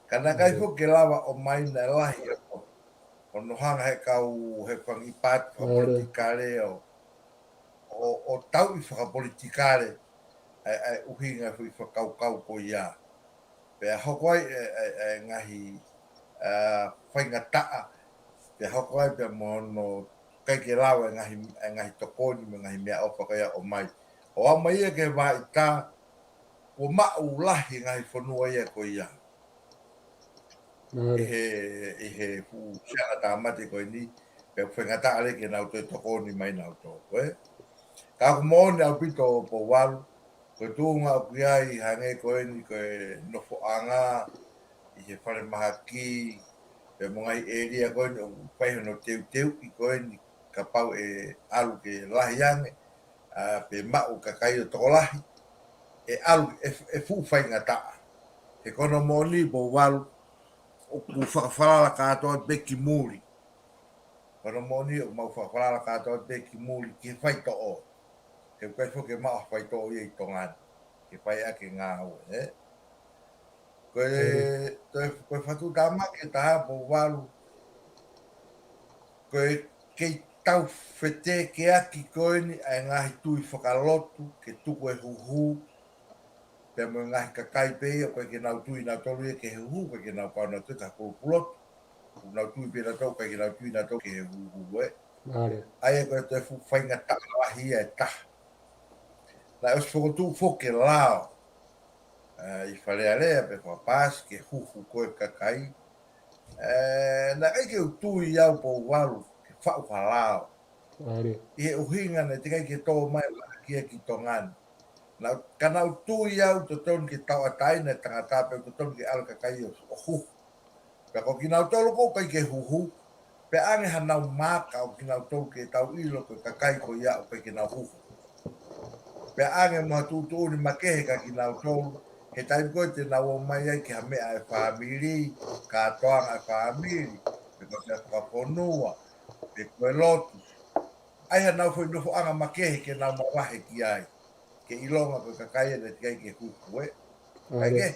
Ka naʻe ʻikai foki ke lava ʻo ʻomai naʻe lahi ʻa ko. ʻO nau hanga he kau he fanga pāti fakapolitikale ʻo, ʻo, ʻo tauʻi fakapolitikale ʻa e, ʻa e ʻuhinga foʻi fakakaukau ko ia. Pea hoko ai e, e, e ngaahi, ā, faingataʻa. Pea hoko ai pea mo hono ʻikai ke lava e ngaahi, e ngaahi tokoni mo e ngaahi meʻaʻofa ko ia ʻo ʻomai. ʻO aʻu mai ia ki he vahaʻa ʻaho, kuo maʻu lahi e ngaahi fonua ia ko ia. ʻI he, ʻi he fuʻu siana tāmate ko eni, pea faingataʻa leva ke nau toe tokoni mai nautolu, ē? Ka ʻoku moʻoni ʻaupito Pouvalu, ko e tuʻunga ʻoku ʻi ai hangē ko eni ko e nofoʻanga ʻi he falemahaki, pea mo e ngaahi ʻēlia ko eni ʻoku fai hono teuteuʻi ko eni kapau ʻe ʻalu ke lahi ange, ā, pe maʻu kakai ʻo tokolahi, ʻe ʻalu, ʻe, ʻe fuʻu faingataʻa. He ko hono moʻoni Pouvalu, ʻoku fakafalala kātoa pē ki muli. Ko hono moʻoni ʻoku mau fakafalala kātoa pē ki muli ki he faitoʻo. He ʻoku ʻikai foki ke maʻu ha faitoʻo ia ʻi Tonga ni ke fai ʻaki e ngāue, ē? Ko e, ko e, ko e fatu tāmaki ʻe taha Pouvalu, ko e kei tau fetekeaki ko eni ʻa e ngaahi tui fakalotu ke tuku e huhu, pea mo e ngaahi kakai pē ia ʻoku ʻikai ke nau tui nautolu ia ki he huhu, ʻikai ke nau kau nautolu ki ha kulupu lotu. ʻOku nau tui pē nautolu, ʻikai ke nau tui nautolu ki he huhu, ē? ʻA ia ko e toe fuʻu faingataʻa lahi ia ʻe taha. Naʻe ʻosi fokotuʻu foki e lao, ā, ʻi Fale Alea pea fakapaasi ke huhu ko e kakai. Ē, naʻe ʻikai ke u tui au Pouvalu ke faʻu ha lao. ʻI he ʻuhinga naʻe teʻeki ai ke tō mai e vaka kia ki Tonga ni. Naʻa, ka naʻa ku tui au totonu ke tauʻatāina e tangata pea totonu ke ʻalu e kakai ʻo, ʻo huhu. Pea ko kinautolu ʻoku ʻikai ke huhu, pea ʻange hanau maaka ʻo kinautolu ke tau ʻilo ko e kakai ko ia ʻoku ʻikai ke nau huhu. Pea ʻange mo ha tuʻutuʻuni makehe kia kinautolu, he taimi ko ē te nau ō mai ai ki ha meʻa ʻa e fāmili, kātoanga ʻa e fāmili, pe ko e fakafonua, pe ko e lotu. ʻAi hanau foʻi nofoʻanga makehe ke nau mavahe ki ai. Ke ʻilonga ko e kakai ʻe teʻeki ai ke huhu, ē. ʻIkai ke.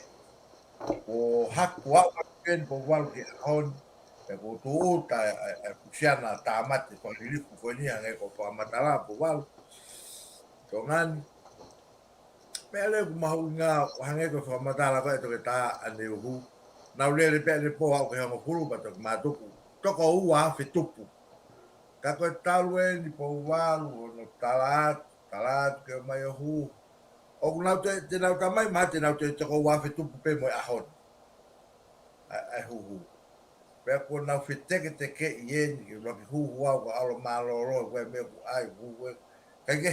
Ko haku au a pen Pouvalu ki he ʻaho ni, pea ko e tūʻuta e, e, e fuʻu siana tāmate fakalilifu ko eni hangē ko e fakamatala Pouvalu. Tonga ni. Meʻa leva ʻoku mahuʻinga, hangē ko e fakamatala ko ē ʻa e toketā ʻaneuhu. Naʻa ku lele pē ʻanepō au ki he hongofulu pea toki mātuku. Toko ua afe tupu. Ka ko e talu eni Pouvalu, hono tala atu, tala atu ke ō mai ʻo huhu. ʻOku nau toe, te nau tā mai, mahalo te nau toe toko ua afe tupu pē mo e ʻaho ni. ʻA, ʻa e huhu. Pea kuo nau feteketekeʻi eni, ke ʻuluaki huhu au ka ʻalu mālōlō, ko e meʻa ʻoku ʻai, huhu ē. ʻIkai ke,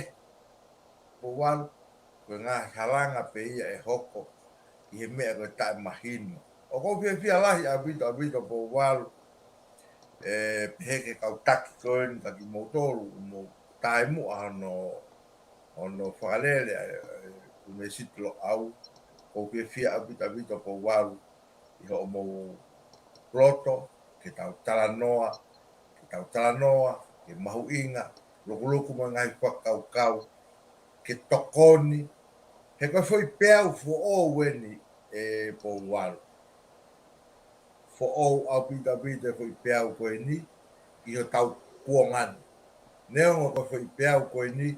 Pouvalu, ko e ngaahi halanga pē ia ʻe hoko ʻi he meʻa ko e taʻemahino. ʻOku ou fiefia lahi ʻaupito, ʻaupito Pouvalu, ē, pehē ki he kau taki ko eni kia kimoutolu, mou taʻemuʻa hono, hono fakalele, ē, ē, ʻUnivēsiti Loʻau. ʻOku ou fiefia ʻaupito, ʻaupito Pouvalu, ʻi hoʻomou loto, ke tau talanoa, ke tau talanoa, ke mahuʻinga, lukuluku mo e ngaahi fakakaukau, ke tokoni, he ko e foʻi peau foʻou eni ē Pouvalu. Foʻou ʻaupito, ʻaupito e foʻi peau ko eni, ʻi hotau kuonga ni. Neongo ko e foʻi peau ko eni,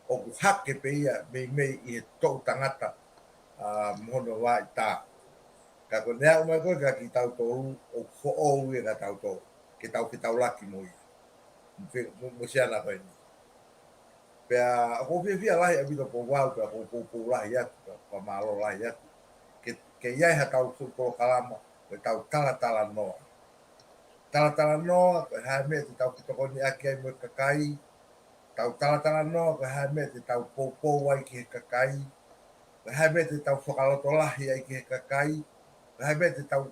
ʻoku hake pē ia meimei ʻi he toʻu tangata, ā, mo hono vaʻa ʻita. Ka ko e meʻa ʻoku ʻomai ko ē kia kitautolu, ʻoku foʻou ia kia tautolu, ke tau fetaulaki mo ia. Mo e, mo, mo e siana ko eni. Pea ʻoku ou fiefia lahi ʻaupito Pouvalu, pea ʻoku ou poupou lahi atu, pea ʻoku ou fakamālō lahi atu. Ke, ke ʻi ai haʻatau foʻi polokalama, ko ʻetau talatalanoa. Talatalanoa, ko e hā e meʻa te tau fetokoniʻaki ai mo e kakai, tau talatalanoa, ko e hā e meʻa te tau poupou ai ki he kakai, ko e hā e meʻa te tau fakalotolahi ai ki he kakai, ko e hā e meʻa te tau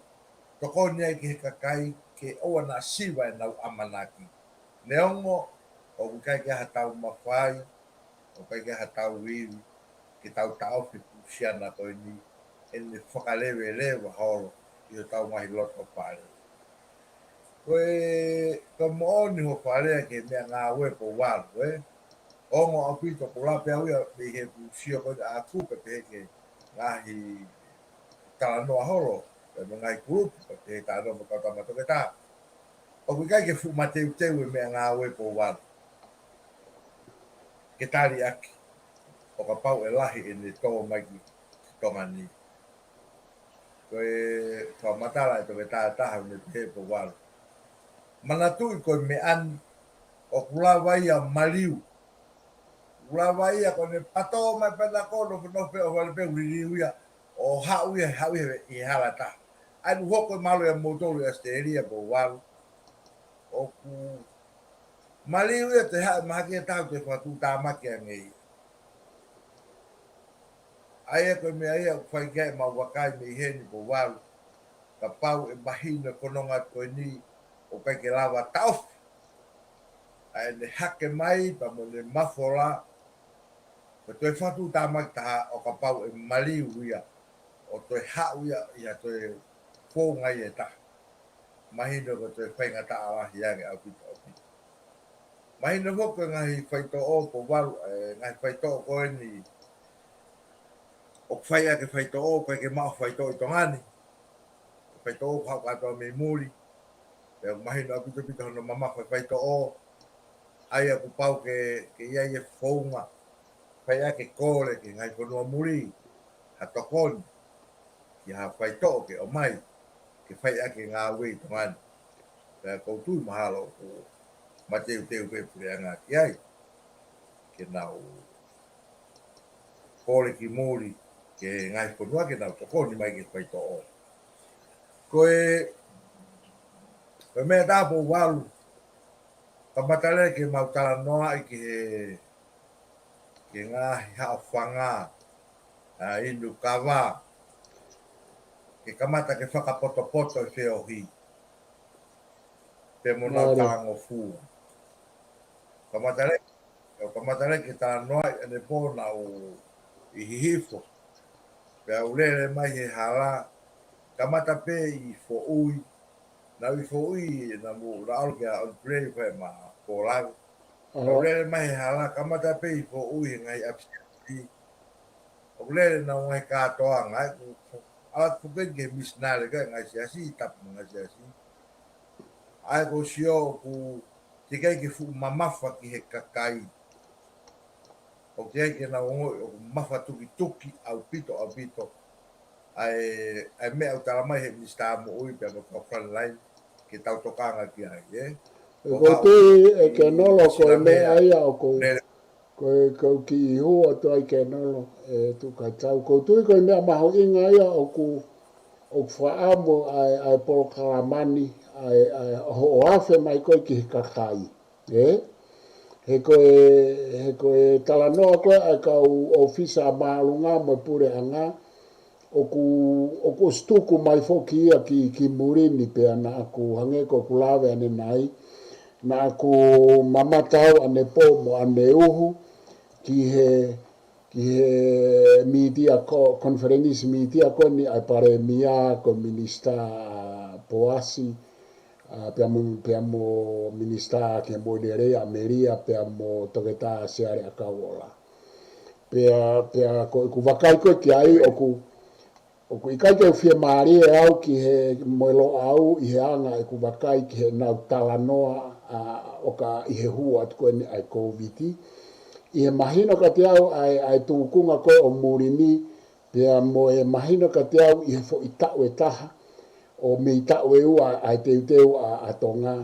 tokoni ai ki he kakai, ke ʻoua naʻa siva ʻenau ʻamanaki. Neongo, ʻoku ʻikai ke ʻi ai haʻatau mafai, ʻoku ʻikai ke ʻi ai haʻatau ivi, ke tau taʻofi e fuʻu siana ko eni, ʻene fakaleveleva holo ʻi hotau ngaahi loto fale. Ko e, ko e moʻoni hoʻo fakalea ki he meʻangāue Pouvalu, ē? ongo ʻaupito ʻoku lape au ia mei heʻeku sio ko ē ʻaʻaku pē pehē ki he ngaahi talanoa holo, pea mo e ngaahi kulupu, pea pehē talanoa mo e kau tama toketā. ʻOku ʻikai ke fuʻu mateuteu e meʻangāue Pouvalu ke tali ʻaki ʻo kapau ʻe lahi ʻene tō mai ki Tonga ni. Ko e fakamatala ʻe toketā ʻe taha ʻoku ne pehē Pouvalu, manatuʻi ko e meʻa ni ʻoku lava ia maliu. ʻOku lava ia ko ʻene pato mai pē naʻa ko nofo nofo pē ʻo fale pē ʻo liliu ia ʻo haʻu ia, haʻu ia ʻi he hala ʻe taha. ʻA ia ʻoku hoko e mahalo ia moutolu ʻi ʻAositelēlia Pouvalu. ʻOku maliu ia, toe haʻu e mahaki ʻe taha toe fakatuʻutāmaki ange ia. ʻA ia ko e meʻa ia ʻoku fai ki ai ʻemau vakai mei heni Pouvalu. Kapau ʻe mahino e kononga ko eni ʻoku ʻikai ke lava taʻofi ʻa ʻene hake mai pea mo ʻene mafola, ko e toe fakatuʻutāmaki taha ʻo kapau ʻe maliu ia ʻo toe haʻu ia ʻi ha toe founga ia ʻe taha. Mahino ko e toe faingataʻa lahi ange ʻaupito, ʻaupito. Mahino foki ko e ngaahi faitoʻo Pouvalu, e ngaahi faitoʻo ko eni ʻoku fai ʻaki e faitoʻo, ʻoku ʻikai ke maʻu faitoʻo ʻi Tonga ni. Faitoʻo ʻoku haʻu kātoa mei muli. Pea ʻoku mahino ʻaupito ʻaupito hono mamafa e faitoʻo. ʻA ia ʻoku pau ke, ke ʻi ai e founga fai ʻaki e kole ki he ngaahi fonua muli ha tokoni ki ha faitoʻo ke ʻomai ke fai ʻaki e ngāue ʻi Tonga ni. Pea ʻoku ou tui mahalo ʻoku mateuteu pē puleʻanga ki ai ke nau kole ki muli ki he ngaahi fonua ke nau tokoni mai ki he faitoʻo. Ko e, ko e meʻa ʻe taha Pouvalu, kamata leva ke mau talanoaʻi ki he, ki he ngaahi haʻofanga, ʻa, inu kava, ke kamata ke fakapotopoto e feohi pea mo ʻenau talangofua. Kamata leva, ʻo kamata leva ke talanoaʻi ʻanepō naʻá ku ʻi Hihifo. Pea u lele mai he hala, kamata pē ʻi Foʻui, naʻá ku ʻi Foʻui, naʻá mo, naʻá ku ʻalu kia ʻOnipulei pea mo Pōlavi. Pea u lele mai he hala, kamata pē ʻi Foʻui he ngaahi ʻapi siasi. ʻOku lele ʻenau ngaahi kātoanga, ʻa ia ʻoku ala atu pē ki he misinale ki he ngaahi siasi, tapu mo e ngaahi siasi. ʻA ia ʻoku ou sio ʻoku teʻeki ai ke fuʻu mamafa ki he kakai. ʻOku teʻeki ai ke nau ongoʻi ʻoku mafatukituki ʻaupito, ʻaupito ʻa e, ʻa e meʻa ʻoku tala mai he Minisitā Moʻui pea mo e kau frontline ke tau tokanga ki ai, ē? ʻOku ou tui ʻe Kenolo ko e meʻa ia ʻoku, ko e, ko e kiʻi hū atu ai Kenolo, ē, Tuʻu Kaitau. ʻOku ou tui ko e meʻa mahuʻinga ia ʻoku, ʻoku fakaʻamu ʻa e, ʻa e polokalama ni, ʻa e, ʻa e hoʻo afe mai ko ē ki he kakai. Ē? He ko e, he ko e talanoa ko ē ʻa e kau ʻōfisa māʻolunga mo e puleʻanga, ʻoku, ʻoku ʻosi tuku mai foki ia ki, ki muli ni pea naʻá ku hangē ko ʻeku lave ʻanenai, naʻá ku mamata au ʻanepō mo ʻaneuhu ki he, ki he mītia ko, konifelenisi mītia ko eni ʻa e Palēmia, ko e Minisitā Poasi, ʻa, pea mo, pea mo Minisitā ki he Moʻui Lelei ʻa Melia, pea mo Toketā Siale ʻAkauʻola. Pea, pea ko ʻeku vakai ko ē ki ai ʻoku, ʻoku ʻikai ke u fiemālie au ki he mo e Loʻau ʻi he anga ʻeku vakai ki heʻenau talanoa, ʻa, ʻoka ʻi he hū atu ko eni ʻa e Kōviti. ʻI he mahino kiate au ʻa e, ʻa e tūkunga ko ē ʻo muli ni, pea mo e mahino kiate au ʻi he foʻi taʻu ʻe taha, ʻo mei taʻu ʻe ua ʻa e teuteu ʻa, ʻa Tonga,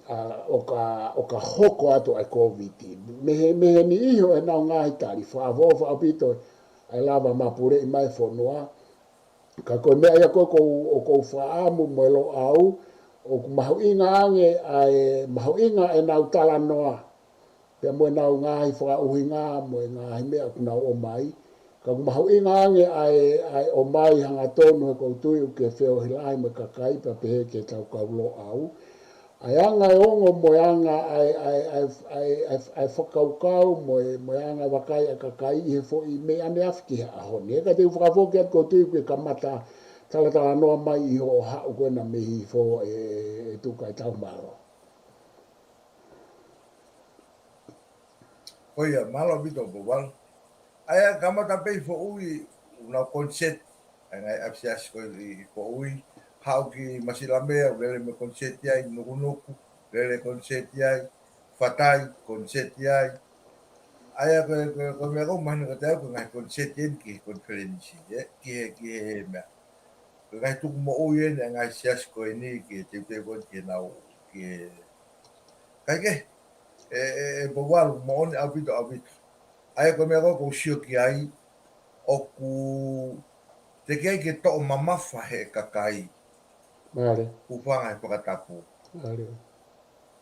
ʻa, ʻoka, ʻoka hoko atu ʻa e Kōviti. Mei he, mei he niʻihi ʻo ʻenau ngaahi tali, fakaʻofoʻofa ʻaupito ʻa e lava mapuleʻi mai e fonua. Ka ko e meʻa ia ko ē ʻoku ou, ʻoku ou fakaʻamu mo e Loʻau, ʻoku mahuʻinga ange ʻa e, mahuʻinga ʻenau talanoa pea mo ʻenau ngaahi fakaʻuhinga mo e ngaahi meʻa ʻoku nau ʻomai. Ka ʻoku mahuʻinga ange ʻa e, ʻa e ʻomai hangatonu he ʻoku ou tui ʻoku ke feohi lahi mo e kakai pea pehē ki heʻetau kau Loʻau. ʻA e anga e ongo mo e anga ʻa e, ʻa e, ʻa e, ʻa e, ʻa e, ʻa e fakakaukau mo e, mo e anga e vakai ʻa e kakai ʻi he foʻi meʻa ʻaneafi ki he ʻaho ni. Ē, ka te u fakafoki atu ʻoku ou tui ʻoku ke kamata talatalanoa mai ʻi hoʻo haʻu ko ena mei Hihifo ē, ē, ē Tuʻu Kaitau, mālō. Ko ia, mālō ʻaupito Pouvalu. ʻA ia, kamata pē ʻi Foʻui, ʻoku nau koniseti. ʻA e ngaahi ʻapisiasi ko ē ʻi Foʻui. Haʻu ki Masilamea, ʻoku lele mo e koniseti ai, Nukunuku, lele koniseti ai, Fatai, koniseti ai. ʻA ia, ko e, ko e, ko e meʻa ʻoku mahino kiate au, ko e ngaahi koniseti eni ki he konifelenisi, ē, ki he, ki he meʻa. Ko e ngaahi tuku moʻui eni ʻa e ngaahi siasi ko eni ki he teuteu ko eni ki he nau, ki he, kae kehe, ē, ē, ē, Pouvalu, moʻoni ʻaupito, ʻaupito. ʻA ia ko e meʻa ko ē ʻoku ou sio ki ai, ʻoku teʻeki ai ke toʻo mamafa he kakai. Mālie. Hūfanga he fakatapu. Mālie.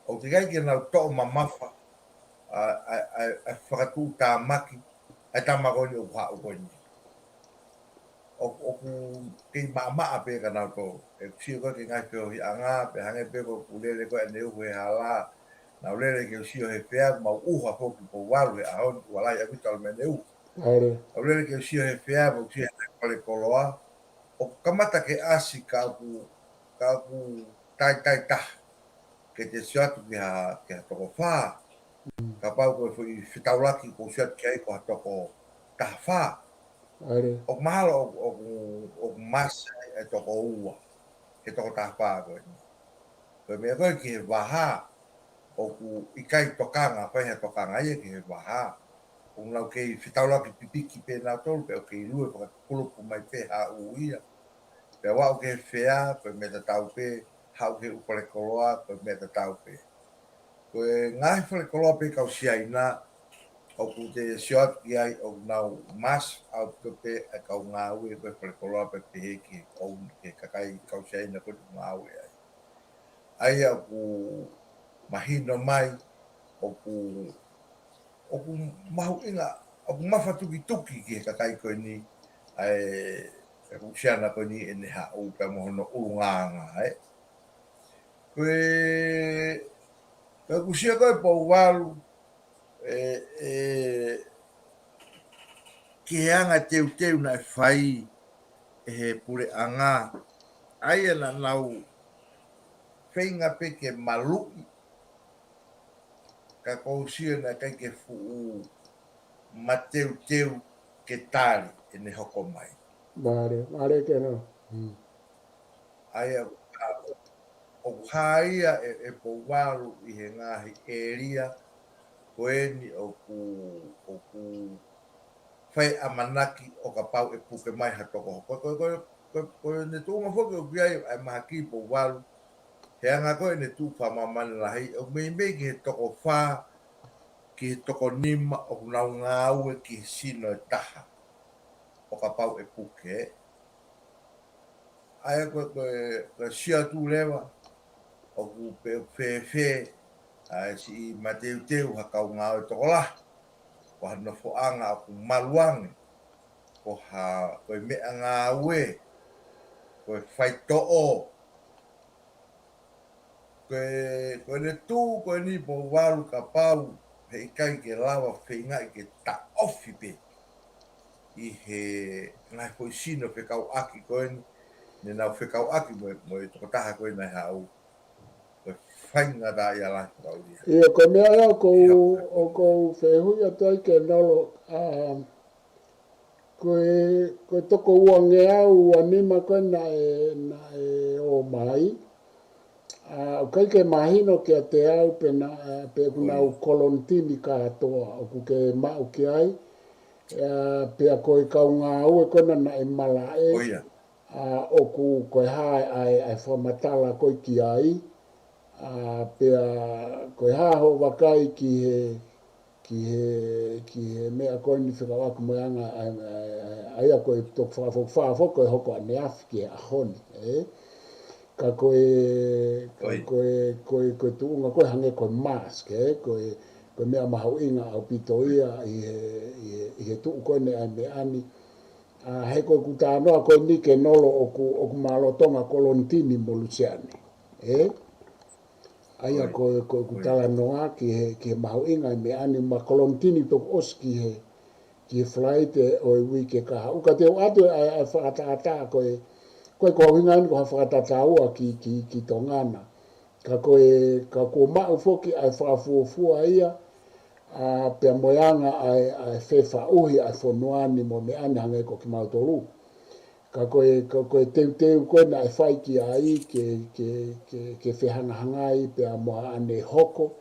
ʻOku teʻeki ai ke nau toʻo mamafa ʻa, ʻa, ʻa, ʻa e fakatuʻutāmaki ʻa e tama ko eni ʻoku haʻu ko eni. ʻO, ʻoku kei maʻamaʻa pē kia nautolu. ʻOku sio ko ē ki he ngaahi feohiʻanga, pea hangē pē ko ʻeku lele ko ē ʻaneuhu he hala. Naʻá ku lele ke u sio he fea, mau ʻuha foki Pouvalu he ʻaho ni, ʻoku lahi ʻaupito ʻalu mei ʻaneuhu. Mālie. Naʻá ku lele ke u sio he fea, mau sio he falekoloa. ʻOku kamata ke ʻasi ka ʻoku, ka ʻoku taitai taha ke te sio atu ki ha, ki ha toko fā. Mm. Kapau ko e foʻi fetaulaki ʻoku ou sio atu ki ai ko ha toko taha fā. Mālie. ʻOku mahalo ʻoku, ʻoku, ʻoku masi ai e toko ua he toko taha fā ko eni. Ko e meʻa ko ē ki he vaha, ʻoku ʻikai tokanga, fai ha tokanga ia ki he vaha. ʻOku nau kei fetaulaki pipiki pē nautolu, pea ʻoku kei lue fakakulupu mai pē haʻu ia. Pea ʻoku aʻu ki he fea, ko e meʻa tatau pē, haʻu ki he ʻū falekoloa, ko e meʻa tatau pē. Ko e ngaahi falekoloa pē kau Siaina, ʻoku te sio atu ki ai, ʻoku nau masi ʻaupito pē ʻa e kau ngāue ko e falekoloa pē pehē ki he, ʻoku, ki he kakai kau Siaina ko ē ʻoku ngāue ai. ʻA ia ʻoku mahino mai, ʻoku, ʻoku mahuʻinga, ʻoku mafatukituki ki he kakai ko eni, ʻa e, ʻa e kau Siaina ko eni ʻene haʻu pea mo hono ʻulungaanga, ē. Ko e, ko e kusia ko ē Pouvalu, ē, ē, ki he anga teuteu naʻe fai ʻe he puleʻanga, ʻa ia naʻa nau feinga pē ke maluʻi, ka ʻoku ou sio naʻe ʻikai ke fuʻu mateuteu ke tali ʻene hoko mai. Mālie, mālie ke nau. Mm. ʻA ia, ʻoku hā ia ʻe, ʻe Pouvalu ʻi he ngaahi ʻēlia ko eni ʻoku, ʻoku fai ʻamanaki ʻo kapau ʻe puke mai ha toko. Ko, ko, ko, ko, ko ʻene tuʻunga foki ʻoku ʻi ai ʻa e mahaki Pouvalu, he anga ko ē ʻene tuʻu fakamāmani lahi, ʻoku meimei ki he toko fā, ki he toko nima, ʻoku nau ngāue ki he sino ʻe taha ʻo kapau ʻe puke. ʻA ia ko e, ko e, ko e sio atu leva, ʻoku pē ʻoku fēfē ʻa e siʻi mateuteu ha kau ngāue tokolahi, ko ha nofoʻanga ʻoku malu ange, ko ha, ko e meʻangāue, ko e faitoʻo, ko e, ko ʻene tuʻu ko eni Pouvalu kapau he ʻikai ke lava feingaʻi ke taʻofi pē ʻi he ngaahi foʻi sino fekauʻaki ko eni, ne nau fekauʻaki mo e, mo e tokotaha ko ē naʻe haʻu. Ko e faingataʻaʻia lahi fakaulia. ʻIo, ko e meʻa ia ʻoku ou, ʻoku ou fehuʻi atu ai kia Nolo, ʻa, ko e, ko e toko uangeau, uanima ko ē naʻe, naʻe ō mai. ʻA, ʻoku ʻikai ke mahino kiate au pe na, ʻa, pe ʻoku nau kolonitini kātoa, ʻoku ke maʻu ki ai. ʻA, pea ko e kau ngāue ko ena naʻe malaʻe. ʻA, ʻoku ko e hā ʻa e, ʻa e fakamatala ko ē ki ai. ʻA, pea ko e hā hoʻo vakai ki he, ki he, ki he meʻa ko eni fekauʻaki mo e anga, ʻa, ʻa, ʻa, ʻa ia ko e toki fakafokifā foki ko e hoko ʻaneafi ki he ʻaho ni, ē? Ka ko e, ka ko e, ko e, ko e tuʻunga ko ē hangē ko e mask, ē? Ko e, ko e meʻa mahuʻinga ʻaupito ia ʻi he, ʻi he, ʻi he tuʻu ko eni ʻa e meʻa ni. ʻA, he ko ʻeku talanoa ko eni kia Nolo ʻoku, ʻoku ma lolotonga kolonitini mo Luseane. Ē? ʻA ia ko, ko ʻeku talanoa ki he, ki he mahuʻinga ʻa e meʻa ni ma kolonitini toki ʻosi ki he, ki he flight ʻo e uike kahaʻu. Ka te u ʻoatu ʻa e, ʻa e fakatātā ko e, ko e ko e ʻuhinga eni ko ha fakatātā ua ki, ki, ki Tonga na. Ka ko e, ka kuo maʻu foki ʻa e fakafuofua ia, ʻA, pea mo e anga ʻa e, ʻa e fefaʻuhi ʻa e fonua ni mo e meʻa ni hangē ko kimautolu. Ka ko e, ka ko e teuteu ko ē naʻe fai ki ai ke, ke, ke, ke fehangahangai pea mo haʻane hoko,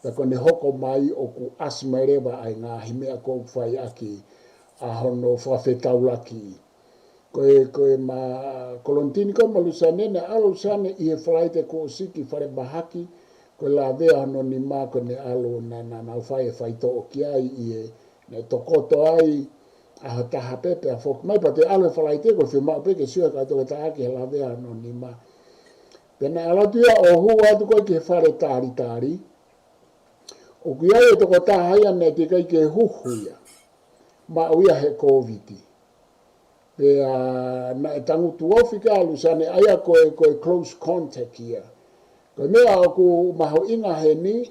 pea ko ʻene hoko mai ʻoku ʻasi mai leva ʻa e ngaahi meʻa ʻoku fai ʻaki ʻa hono fakafetaulaki. Ko e, ko e ma Kolonitini ko ē mo Luseane, naʻe ʻalu ʻa Luseane ʻi he Falaite kuo ʻosi ki falemahaki, ko e lavea hono nima ko ʻene ʻalu naʻa, naʻa, naʻa fai e faitoʻo ki ai ʻi he, naʻe tokoto ai ʻaho ʻe taha pē pea foki mai, pea toe ʻalu he Falaite ko e fiemaʻu pē ke sio ʻe he kau toketā ki he lavea hono nima. Pea naʻe ʻalu atu ia ʻo hū atu ko ē ki he fale talitali, ʻoku ʻi ai e tokotaha ia naʻe teʻeki ai ke huhu ia, maʻu ia he Kōviti. Pea naʻe tangutu ofi ʻa Luseane, ʻa ia ko e, ko e close contact ia. Ko e meʻa ʻoku mahuʻinga heni,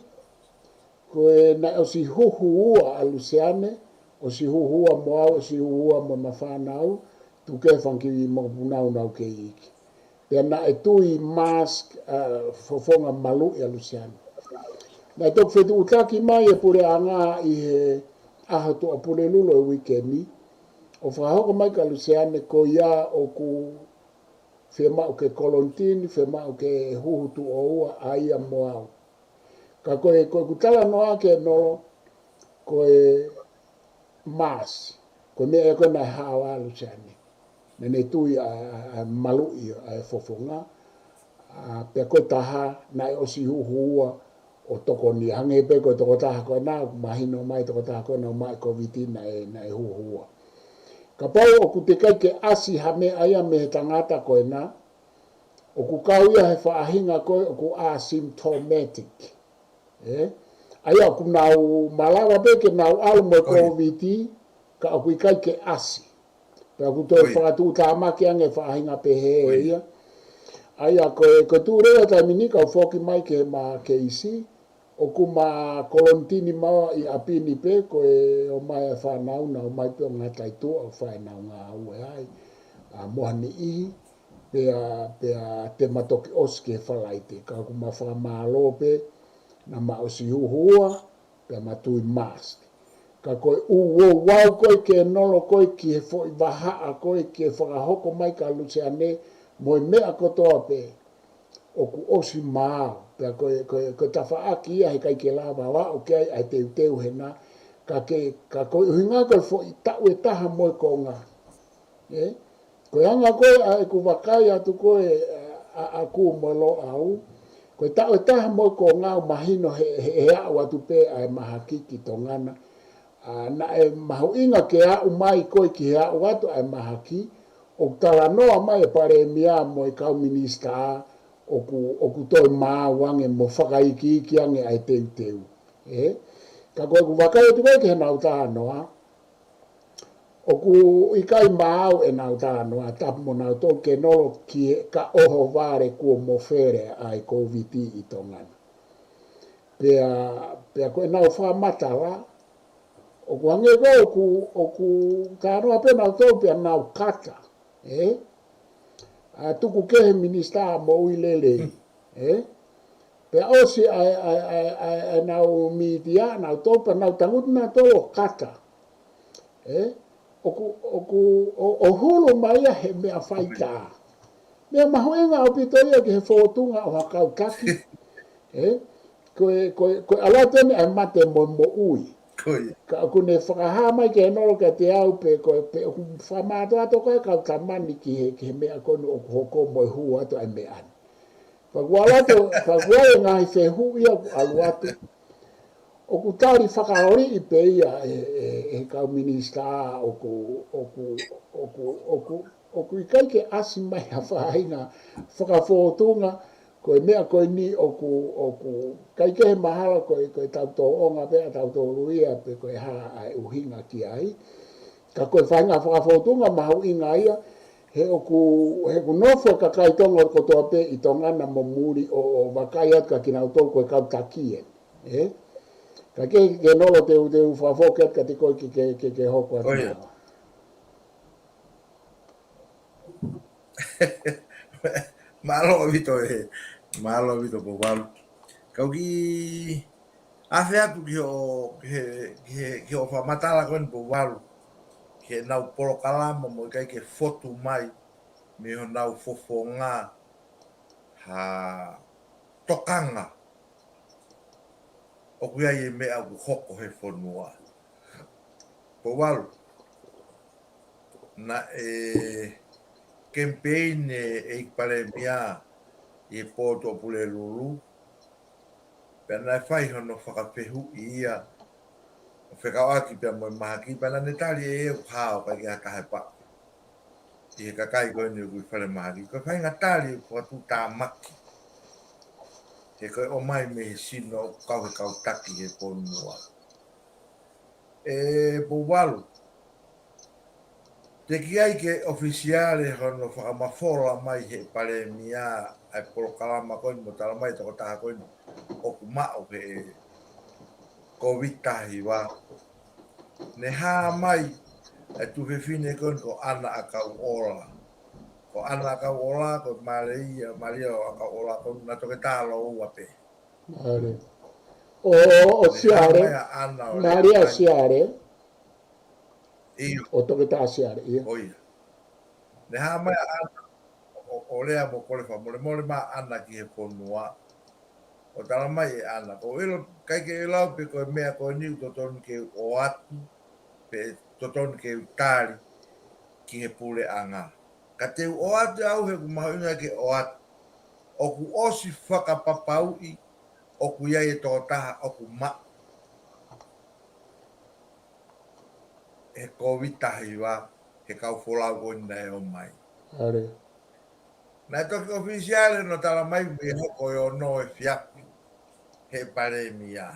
ko e naʻe ʻosi huhu ua ʻa Luseane, ʻosi huhu ua mo au, ʻosi huhu ua mo ʻema fānau, tuku e fanga kiʻi mokopuna ʻoku nau kei iiki. Pea naʻe tui mask, ʻa, fofonga maluʻi ʻa Luseane. Naʻe toki fetuʻutaki mai e puleʻanga ʻi he ʻaho Tuʻapulelulu e uike ni, ʻo fakahoko mai kia Luseane ko ia ʻoku fiemaʻu ke kolonitini, fiemaʻu ke huhu tuʻo ua ʻa ia mo au. Ka ko e, ko ʻeku talanoa ki he nolo, ko e mask, ko e meʻa ia ko ē naʻe hao ai ʻa Luseane. Naʻa ne tui ʻa, ʻa, ʻa e maluʻi ʻa e fofonga, ʻa, pea ko e taha naʻe ʻosi huhu ua ʻo tokoni, hangē pē ko e tokotaha ko ena, mahino mai tokotaha ko ena ʻoku maʻu e Kōviti naʻe, naʻe huhu ua. Kapau ʻoku teʻeki ai ke ʻasi ha meʻa ia mei he tangata ko ena, ʻoku kau ia he faʻahinga ko ē ʻoku asymptomatic. ʻE? ʻA ia ʻoku nau malava pē ke nau ʻalu mo e Kōviti, ka ʻoku ʻikai ke ʻasi. Pea ʻoku toe fakatuʻutāmaki ange faʻahinga pehē ia. ʻA ia ko e, ko e tuʻu leva taimi ni kau foki mai ki he ma keisi, ʻoku ma kolonitini maua ʻi ʻapi ni pē, ko e ō mai e fānau, nau ō mai pē ʻo ngata ʻi tuʻa ʻo fai ʻenau ngāue ai. ʻA, mo ha niʻihi, pea, pea te ma toki ʻosi ki he Falaite, ka ʻoku ma fakamālō pē, naʻa ma ʻosi huhu ua, pea ma tui mask. Ka ko e ʻū ouau ko ē ki he nolo ko ē ki he foʻi vahaʻa ko ē ke fakahoko mai kia Luseane, mo e meʻa kotoa pē, ʻoku ʻosi maau, pea ko e, ko e, ko e tafaʻaki ia heʻikai ke lava ʻo aʻu ki ai ʻa e teuteu hena, ka ke, ka ko e ʻuhinga ko e foʻi taʻu ʻe taha mo e konga. ʻE? Ko e anga ko ē ʻa ʻeku vakai atu ko ē ʻa, ʻa, ʻaʻaku mo Loʻau, ko e taʻu ʻe taha mo e konga ʻoku mahino he, he, he aʻu atu pē ʻa e mahaki ki Tonga na. ʻA, naʻe mahuʻinga ke aʻu mai ko ē ki he aʻu atu ʻa e mahaki, ʻoku talanoa mai e Palēmia mo e kau minisitā, ʻoku, ʻoku toe maau ange mo fakaikiiki ange ʻa e teuteu. ʻE? Ka ko ʻeku vakai atu ko ē ki heʻenau talanoa, ʻoku ʻikai maau ʻenau talanoa, tapu mo nautolu ke nolo ki he ka ʻohovale kuo mofele ʻa e Kōviti ʻi Tonga na. Pea, pea ko ʻenau fakamatala, ʻoku hangē ko ē ʻoku, ʻoku talanoa pē nautolu pea nau kata, ʻe? ʻA, tuku kehe Minisitā Moʻui Lelei, ʻe? Pea ʻosi ʻa e, ʻa e, ʻa e, ʻa e, ʻa e nau mītia, nautolu pea nau tangutu nautolu ʻo kata. ʻE? ʻOku, ʻoku, ʻo, ʻo hulu mai ia he meʻa faitā. Meʻa mahuʻinga ʻaupito ia ki he fōtunga ʻo ha kau taki. ʻE? Ko e, ko e, ko e ʻalu atu eni ʻa e mate mo e moʻui. Ko ia. Ka ʻoku ne fakahā mai ke nolo kiate au pē ko e, pē ʻoku fakamātoato ko ē kau tamani ki he, ki he meʻa ko eni ʻoku hoko mo e hū atu ʻa e meʻa ni. Pea ʻoku ʻalu atu, pea ʻoku ʻi ai e ngaahi fehuʻi ia ʻoku ʻalu atu. ʻOku tali fakaoliʻi pē ia ʻe, ʻe, ʻe he kau minisitā ʻoku, ʻoku, ʻoku, ʻoku, ʻoku ʻikai ke ʻasi mai ha faʻahinga fakafōtunga, ko e meʻa ko eni ʻoku, ʻoku ʻikai ke he mahalo ko e, ko e tau tōʻonga pē ʻa tautolu ia pe ko e hā ʻa e ʻuhinga ki ai. Ka ko e faʻahinga fakafōtunga mahuʻinga ia, he ʻoku, he ʻoku nofo e kakai Tonga kotoa pē ʻi Tonga na mo muli ʻo, ʻo vakai atu kia kinautolu ko e kau taki ē. ʻE? Ka ke, ke nolo te u, te u fakafoki atu kiate koe ke, ke, ke, ke hoko atu. ʻOi. Mālō ʻaupito ē. Mālō ʻaupito Pouvalu. Kau kiʻi Afe atu ki hoʻo, ki he, ki he, ki hoʻo fakamatala ko eni Pouvalu, ki heʻenau polokalama mo e ʻikai ke fotu mai mei honau fofonga ha tokanga ʻoku ʻi ai e meʻa ʻoku hoko he fonua. Pouvalu, naʻe kemipeini e ʻEiki Palēmia ʻi he pō Tuʻapulelulu, pea naʻe fai hono fakafehuʻi ia, ʻo fekauʻaki pea mo e mahaki, pea naʻa ne tali ʻe ia ʻoku hao, ʻikai ke ʻi ai ha taha ʻe paʻu ʻi he kakai ko eni ʻoku ʻi falemahaki. Ko e faʻahinga tali ʻoku fakatuʻutāmaki, he ko e ʻomai mei he sino ʻoku kau he kau taki he fonua. ʻE Pouvalu, teʻeki ai ke ʻofisiale hono fakamafola mai he Palēmia ʻa e polokalama ko eni mo talamai e tokotaha ko eni ʻoku maʻu he Kōviti taha hiva. Ne hā mai e tuofefine ko eni ko ʻAna ʻAkauʻola. Ko ʻAna ʻAkauʻola, ko Malia, Malia ʻAkauʻola, ko ʻena toketā lōua pē. Mālie. ʻO, ʻo, ʻo Ne hā Siale. mai ʻa ʻAna ʻo lea Mālie ʻa mai. Siale. ʻIo. ʻO toketā Siale, ʻio. ʻIo. Ne hā mai ʻa ʻAna ʻo, ʻo lea mo kole fakamolemole mai ʻa ʻAna ki he fonua. ʻO talamai ʻe ʻAna, ko ʻilo, ʻikai ke ʻilo pe ko e meʻa ko eni ʻoku totonu ke u ʻoatu, pe totonu ke u tali ki he puleʻanga. Ka te u ʻoatu au he ʻoku mahuʻinga ke ʻoatu. ʻOku ʻosi fakapapauʻi ʻoku ʻi ai e tokotaha ʻoku maʻu he Kōviti taha hiva he kau folau ko eni naʻe ʻomai. Mālie. Naʻe toki ʻofisiale hono talamai mei he hoko e ono efiafi he Palēmia.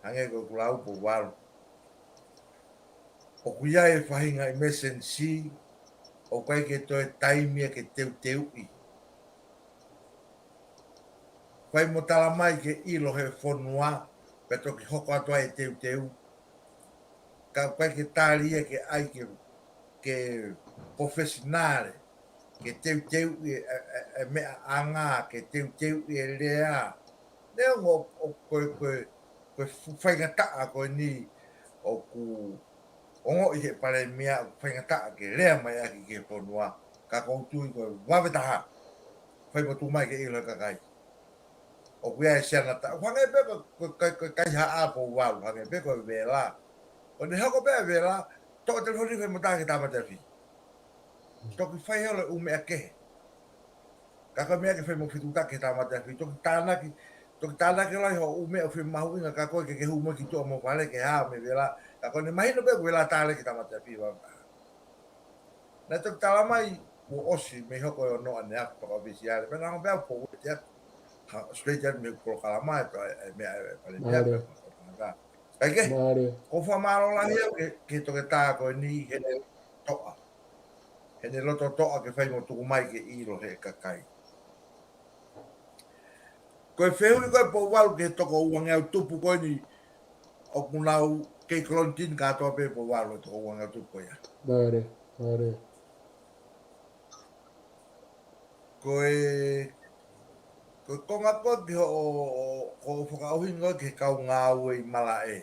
Hangē ko ʻeku lau Pouvalu, ʻoku ʻi ai e faʻahinga emergency, ʻoku ʻikai ke toe taimi ia ke teuteuʻi. Fai mo talamai ke ʻilo he fonua, pea toki hoko atu ai e teuteu. Ka ʻoku ʻikai ke tali ia ke ʻai ke, ke professional, ke teuteuʻi e, e, e, e meʻaʻanga, ke teuteuʻi e lea. Neongo ʻo, ʻo ko e, ko e, ko e fu-, faingataʻa ko eni ʻoku ongoʻi he Palēmia ʻoku faingataʻa ke lea mai ʻaki ki he fonua, ka ʻoku ou tui ko e vave taha. Fai mo tuku mai ke ʻilo he kakai. ʻOku ʻi ai e siana ta-, ʻoku hangē pē ko, ko, ko, ko e kaihaʻa Pouvalu, hangē pē ko e vela. ʻO ne hoko pē ʻa e vela, toʻo e telefoni fai mo tā ki he tāmate afi. Toki fai holo e ʻū meʻa kehe. Ka ko e meʻa ke fai mo fetuʻutaki ki he tāmate afi. Toki tānaki, toki tānaki lahi hoʻo ʻū meʻa ʻoku fiemahuʻinga kia koe ke ke hū mo e ki tuʻa mo fale ke hā mei he vela. Ka ko ʻene mahino pē ʻoku vela tāle ki he tāmate afi vave taha. Naʻe toki talamai kuo ʻosi mei he hoko e ono ʻaneafi fakaʻofisiale. Pea naʻa pea forward atu. Ha, straight atu mei he polokalama ʻe, ʻe, ʻe meʻa ʻe, ʻe Palēmia Mālie. Pea ko e fanga. Kae kehe, Mālie. ʻOku ou fakamālō lahi au ki he, ki he toketā ko eni heʻene toʻa. Heʻene loto toʻa ke fai mo tuku mai ke ʻilo he kakai. Ko e fehuʻi ko ē Pouvalu ki he toko uangeau tupu ko eni ʻoku nau kei kolonitini kātoa pē Pouvalu e toko uangeau tupu ko ia. Mālie, mālie. Ko e, ko e konga ko ē ki hoʻo, hoʻo fakaʻuhinga ki he kau ngāue ʻi malaʻe.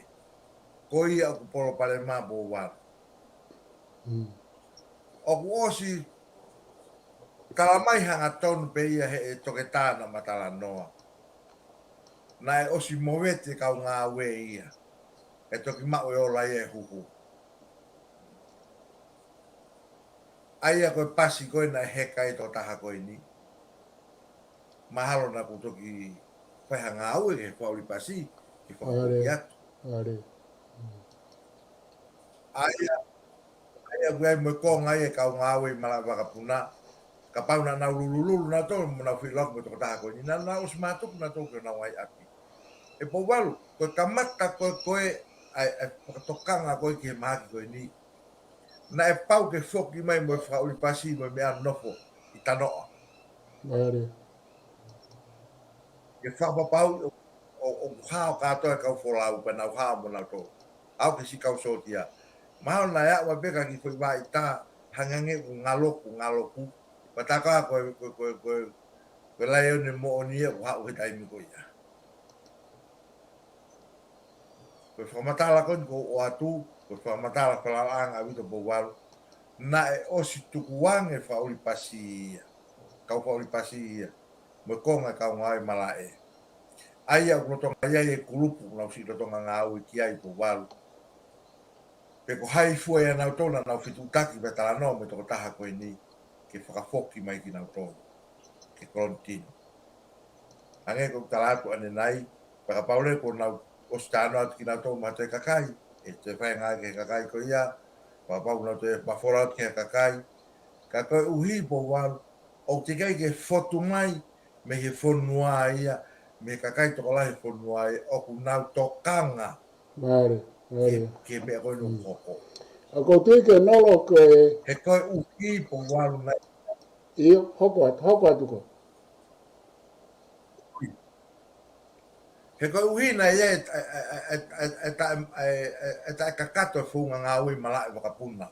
Ko ia ʻoku palopalema Pouvalu. Mm. ʻOku ʻosi talamai hangatonu pē ia he ʻe toketā naʻa ma talanoa. Naʻe ʻosi movete kau ngāue ia. ʻE toki maʻu e ola ia ʻe huhu. ʻA ia ko e pasi ko ē naʻe heka ai e tokotaha ko eni. Mahalo naʻa ku toki fai ha ngāue ki he fakaʻuli pasi, ke fakafoki atu. Mālie. ʻA ia, ʻa ia ko e ʻai mo e konga ia e kau ngāue ʻi malaʻe vakapuna. Kapau naʻa nau lulululu nautolu mo nau feʻiloaki mo e tokotaha ko eni. Naʻa nau ʻosi mātuku nautolu ki honau ngaahi ʻapi. ʻE Pouvalu, ko e kamata ko ē, ko ē, ʻa e, ʻa e fakatokanga ko ē ki he mahaki ko eni. Naʻe pau ke foki mai mo e fakaʻuli pasi mo e meʻa nofo ʻi Tanoʻa. Mālie. Ke fakapapauʻi ʻo, ʻo, ʻoku hao kātoa e kau folau pea nau hao mo nautolu. ʻAu ke siʻi kau sōtia. Mahalo naʻe aʻu mai pē ka ki foʻi vaʻa ʻita, hangē ʻoku ngaloku, ngaloku. Pea tā koā ko e, ko e, ko e, ko e, ko e laione moʻoni ia ʻoku haʻu he taimi ko ia. Ko e fakamatala ko eni ʻoku ou ʻoatu, ko e fakamatala falalaʻanga ʻaupito Pouvalu. Naʻe ʻosi tukuange fakaʻuli pasi ia, kau fakaʻuli pasi ia, mo e konga e kau ngāue malaʻe. ʻA ia ʻoku lolotonga ʻi ai e kulupu, ʻoku nau siʻi lolotonga ngāue ki ai Pouvalu. Pe ko hai fua ia nautolu naʻa nau fetuʻutaki pea talanoa mo e tokotaha ko eni ke fakafoki mai kinautolu ki he kolonitino. Hangē ko ʻeku tala atu ʻanenai, pea kapau leva kuo nau ʻosi talanoa atu kinautolu mo ha toe kakai, ʻe toe fai ngāue ki he kakai ko ia, pea kapau nau toe mafola atu ki he kakai. Ka koeʻuhi Pouvalu, ʻoku teʻeki ai ke fotu mai mei he fonua ia, mei he kakai tokolahi he fonua ia, ʻoku nau tokanga Mālie, mālie. Ke, ke meʻa ko eni ʻoku hoko. ʻOku ou tui Kenolo ko e He koeʻuhi Pouvalu naʻe ʻIo, hoko atu, hoko atu ko. He koeʻuhi naʻe ʻi ai e, e, e, e, e, e taʻe, e, e, e taʻe kakato e founga ngāue malaʻe vakapuna.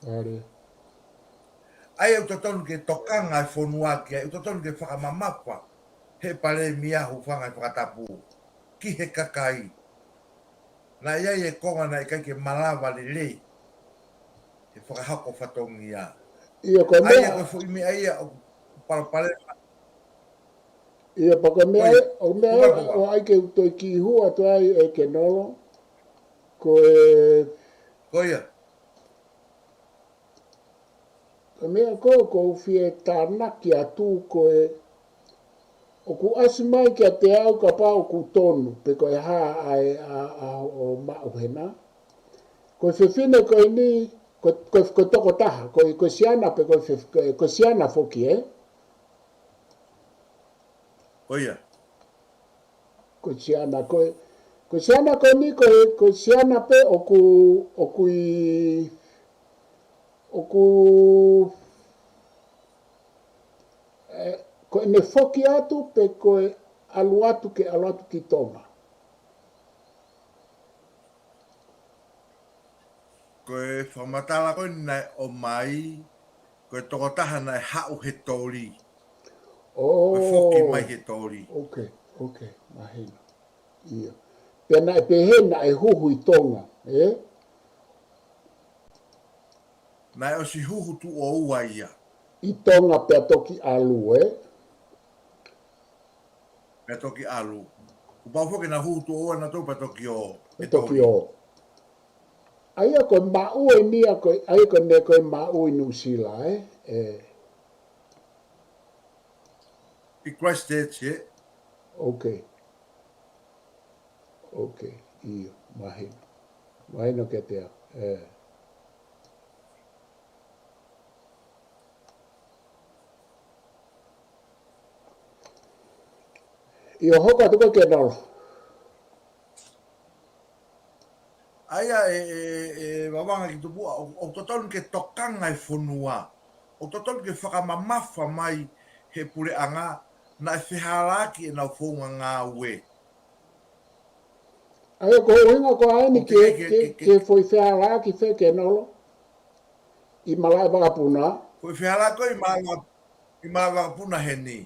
Mālie. ʻA ia ʻoku totonu ke tokanga e fonua ki ai, ʻoku totonu ke fakamamafa he palēmia, hūfanga he fakatapu, ki he kakai. Naʻe ʻi ai e konga naʻe ʻikai ke malava lelei he fakahoko fatongia. ʻIo, ko e ʻA ia meʻa ko e foʻi meʻa ia ʻoku palopalema. ʻIo, pea ko e meʻa ʻOi, ia, ʻo meʻa ʻoku ia, ʻoku ʻai ke u toe kiʻi hū atu ai ʻe Kenolo. Ko e Ko ia. Ko e meʻa ko ē ʻoku ou fie tānaki atu ko e ʻoku ʻasi mai kiate au kapau ʻoku tonu, pe ko e hā ʻa e, ʻa, ʻa hoʻo maʻu hena. Ko e fefine ko eni, ko, ko, ko e tokotaha, ko, ko e siana pe ko e fef-, ko, ko e siana foki, ē? Ko ia. Ko e siana, ko e, ko e siana ko eni, ko e, ko e siana pē ʻoku, ʻoku ʻi, ʻoku, ē, ko ʻene foki atu pe ko e ʻalu atu ke ʻalu atu ki Tonga. Ko e fakamatala ko eni naʻe ʻomai, ko e tokotaha naʻe haʻu he toli. Ko e foki mai he toli. ʻŌ, okay, okay, mahino. ʻIo. Pea naʻe pehē naʻe huhu ʻi Tonga, ē? Naʻe ʻosi huhu tuʻo ua ia. ʻI Tonga pea toki ʻalu, ē? Pea toki ʻalu. Kuo pau foki ke na huhu tuʻo ua nautolu pea toki ō. Pea toki ō. ʻA ia ko e maʻu eni ia ko e, ʻa ia ko ʻene ko e maʻu ʻi Nuʻusila, ē? ʻE. ʻI Christchurch, ē? Okay. Okay, ʻio, mahino. Mahino kiate au, ē. ʻIo, hoko atu ko ē Kenolo. ʻA ia ʻe, ʻe, ʻe Vavanga ki Tupuʻa, ʻo, ʻoku totonu ke tokanga e fonua. ʻOku totonu ke fakamamafa mai he puleʻanga naʻe fehālaaki ʻenau founga ngāue. ʻA ia ko e ʻuhinga ko ē eni ʻOku ke, ke, ke, ke, ke, ke foʻi fehālaaki fē Kenolo? ʻI malaʻe vakapuna? Foʻi fehālaaki ko ē ʻi malaʻe, ʻi malaʻe vakapuna heni.